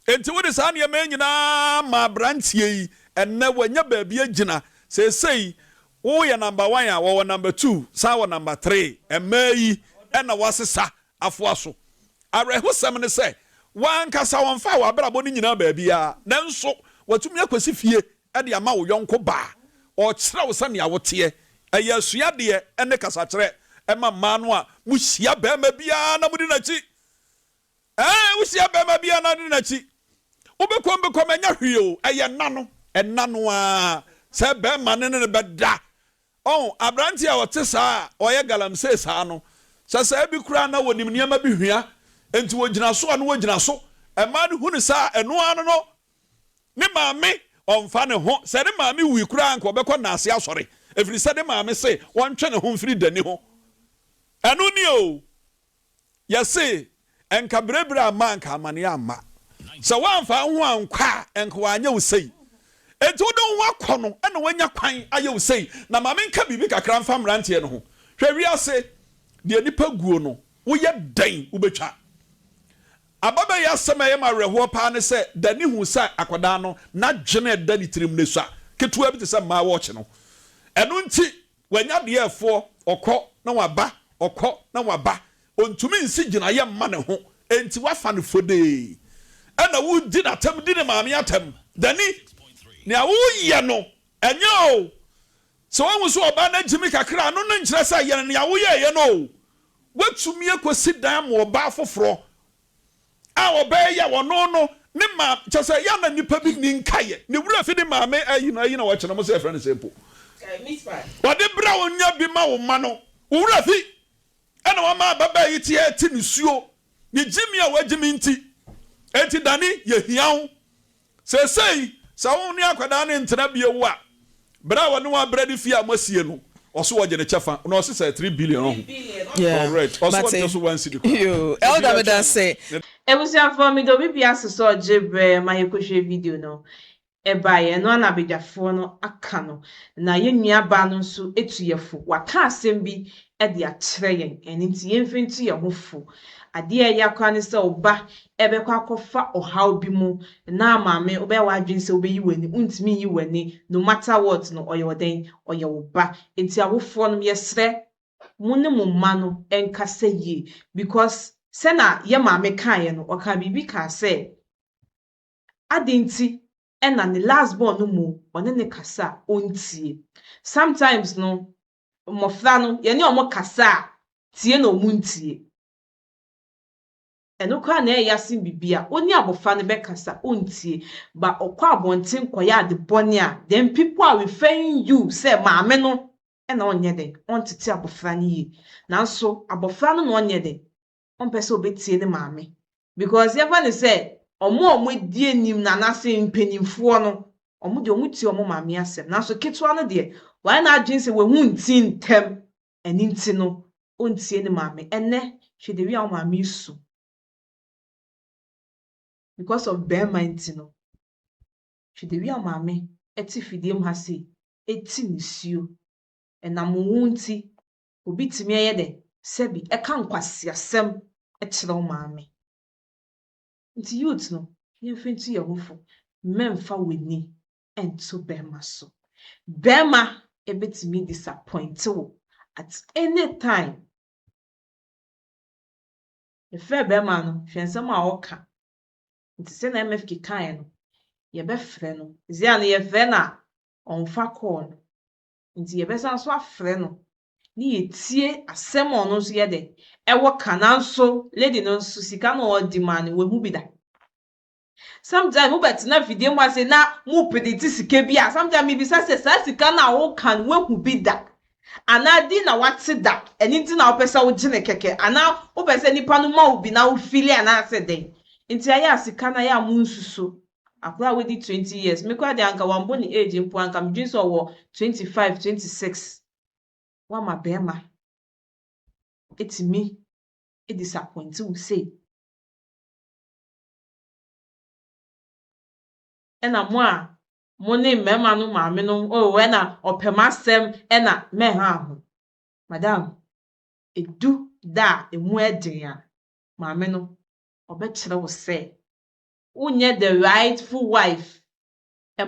Enti wode saa nneɛma yi nyinaa maa aberanteɛ yi. Ɛnnɛ wanya baabi agyina. Seesei Wo yɛ number one a wɔwɔ number two san wɔ number three mmaa yi na wɔasesa afoa so. Awerɛhosɛm ne sɛ w'ankasa wɔmfaa w'abrabɔ no nyinaa baabiara nanso watumi akɔsi fie de ama wo yɔnko baa. Ɔrekyerɛ wo sɛnea woteɛ. Ɛyɛ asuadeɛ ne kasakyerɛ ma mmaa no a mohyia barima biara na modi n'akyi. Ɛɛ, wohyia barima bi a na ɔde n'akyi. Wobɛkɔm bɛkɔm, ɛnyɛ hwee o, ɛyɛ nna no, ɛnna no ara sɛ barima no ne no bɛda. Ɔho, aberanteɛ a ɔte saa a ɔyɛ galamsey saa no, sɛ saa bi koraa na wɔnim nneɛma bi hwia, enti wɔgyina so a na wɔgyina so. Mmaa no hu no saa a, ɛno ara no no, ne maame, ɔmfa ne ho. Sɛ ne maame wui koraa a, anka ɔbɛkɔ nnaase asɔre, ɛfiri sɛ ne maame se ɔntwe ne ho mfiri dani ho. Ɛno nie o. Yɛse nka berebere amma a nka amaneɛ amma. Sɛ woamfa wo ho ankɔ a nka wanyɛ wo sei. Enti wode wo ho akɔ no na wanya kwan ayɛ wo sei. Na ma menka biribi kakra mfa mmeranteɛ no ho. Hwɛ wiase, deɛ nnipa guo no, woyɛ dɛn wobɛtwa. Ababaa yi asɛm a ɛyɛ me awerɛhoɔ paa ne sɛ Danny huu sɛ akwadaa no n'adwene a ɛda ne tirim no sua ketewa bi te sɛ mmaa wɔɔkye no. Ɛno nti Wanya deɛ ɛfoɔ, ɔkɔ na waba, ɔkɔ na waba. Ɔntumi nsi gyinaeɛ mma ne ho, enti woafa no fodee. Ɛna woredi no atɛm, di ne maame atɛm. Danny, nea woreyɛ no, ɛnyɛ o. Sɛ woahu sɛ ɔbaa no agyimi kakra a, ɛno no nkyerɛ sɛ yɛ no nea woyɛeɛ no o. Woatumi akɔsi dan ama ɔbaa foforɔ. a ɔbɛyɛ ɔno no ne maame kyɛ sɛ yɛ na nipa bi ni nkaeɛ ne wura fi ne maame ayi no ayi na wɔkyerɛ mo sɛ yɛfrɛ no sɛ mpo wɔde brɛ wo nya bi ma wo ma no wo wura fi ɛna wama ababaa yi teɛ te ne suo ne gyimi a wagyimi nti enti dane yɛhia wo. Seesei sɛ wo ne akwadaa no ntena bio a, berɛ a wɔne wo abrɛ ne fie a moasie no, ɔse wɔgye ne kyɛfa, na ɔse sɛ 3 billion ɔho. Yeah, Correct. Ɔse mate. ɔnte so one cedi koraa. Yoo, Nti Elder yɛtwɛn meda no. ase. Abusuafoɔ meda obi biara ase sɛ ɔgye berɛ ma yɛkɔhwɛ video no. Ɛbaeɛ, ɛno ara na abadwafoɔ no aka no. Na yɛn nuabaa no nso tu yɛn fo. Waka asɛm bi de akyerɛ yɛn, ɛno nti yɛmfa ntu yɛn ho fo. Adeɛ a ɛya koraa ne sɛ wo ba bɛkɔ akɔfa ɔhaw bi mu na maame wobɛyɛ w'adwene sɛ wobɛyi w'ani, wontumi nyi w'ani, no matter what no, ɔyɛ wo dɛn? Ɔyɛ wo ba. Nti awofoɔ nom yɛsrɛ mo ne mo mma no nkasa yie because sɛna yɛn maame kaeɛ no, ɔkaa biribi kaa sɛ, Adɛn nti na ne last born no mmom ɔne no kasa a ɔntie? Sometimes no mmɔfra no yɛne wɔn kasa a tie na wɔn ntie. Ɛno koraa na ɛyɛ ya sen biribi a wo ne abɔfra no bɛkasa ɔntie but ɔkɔ abɔnten kɔyɛ ade bɔne a then people are referring you sɛ maame no na ɔnyɛ dɛn ɔntete abɔfra no yie. Nanso abɔfra no na ɔnyɛ dɛn ɔmpɛ sɛ ɔbɛtie ne maame because yɛmfa no sɛ wɔn a wɔadi anim no anaasɛ mpanimfoɔ no, wɔn deɛ wɔtie wɔn maame asɛm nanso ketewa no deɛ wayɛ n'adwene sɛ wahu nti ntɛm ɛno nti no ɔntie ne maame. Ɛnnɛ hwɛ the way a wo maame resu because of barima nti no, hwɛ the way a wo maame te fidie mu ha sei ɛti nisuo ɛnam wo ho nti Obi tumi yɛ dɛn? Sɛbi ɛka nkwaseasɛm kyerɛ wo maame. Nti youth no, yɛmfa ntu yɛn ho fo, mɛmfa w'ani nto bɛrima so. Bɛrima bɛtumi disappoint wo at any time. Mefrɛɛ bɛrima no, hwɛ nsɛm a ɔka. Nti sɛnea MFK kaeɛ no, yɛbɛfrɛ no. Seesei a no yɛfrɛ no a, ɔmfa call no. Nti yɛbɛsan nso afrɛ no ne yɛtie asɛm a ɔno nso yɛ dɛ ɛwɔ ka nanso lady no nso sika no a ɔdi maa no wahu bi da. Sometimes mobɛtena afidie mu ase na mo predicti sika bi a sometimes mebisa sɛ saa sika no a woka no wahu bi da anaa di na wate da ɛno nti na wopɛ sɛ wogye no kɛkɛ anaa wopɛ sɛ nipa no ma wo bi na wo feeli anaasɛ dɛn nti ayɛ a sika no ayɛ a monsusu Akwadaa a wadi 20 years, me koraa deɛ anka wambɔ ne age mpo anka medwene sɛ ɔwɔ 25, 26. Woama bɛrima ɛtumi disappoint wo sei. Ɛna mo a mo ne mmarima no maame no, oh ɛna ɔpɛ m'asɛm ɛna mɛha ho. Madam, ɛdu da a ɛmu ɛden a, maame no ɔbɛkyerɛ wo sɛ wonyɛ the rightful wife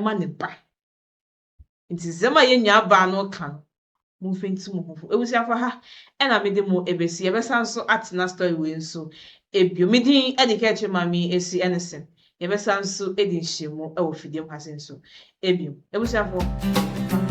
ma ne ba. Nti nsɛm a yɛn nua baa no reka no, momfa ntu mo ho fo. Abusuafo ha ɛna mede mo ɛbɛsi. Yɛbɛsan nso atena story wei nso ebio. Me din ɛde Kɛkyerɛ Maame Esi Ɛnesen. Yɛbɛsan nso adi nhyiamu ɛwɔ fidiem ha se nso ebio. Abusuafo.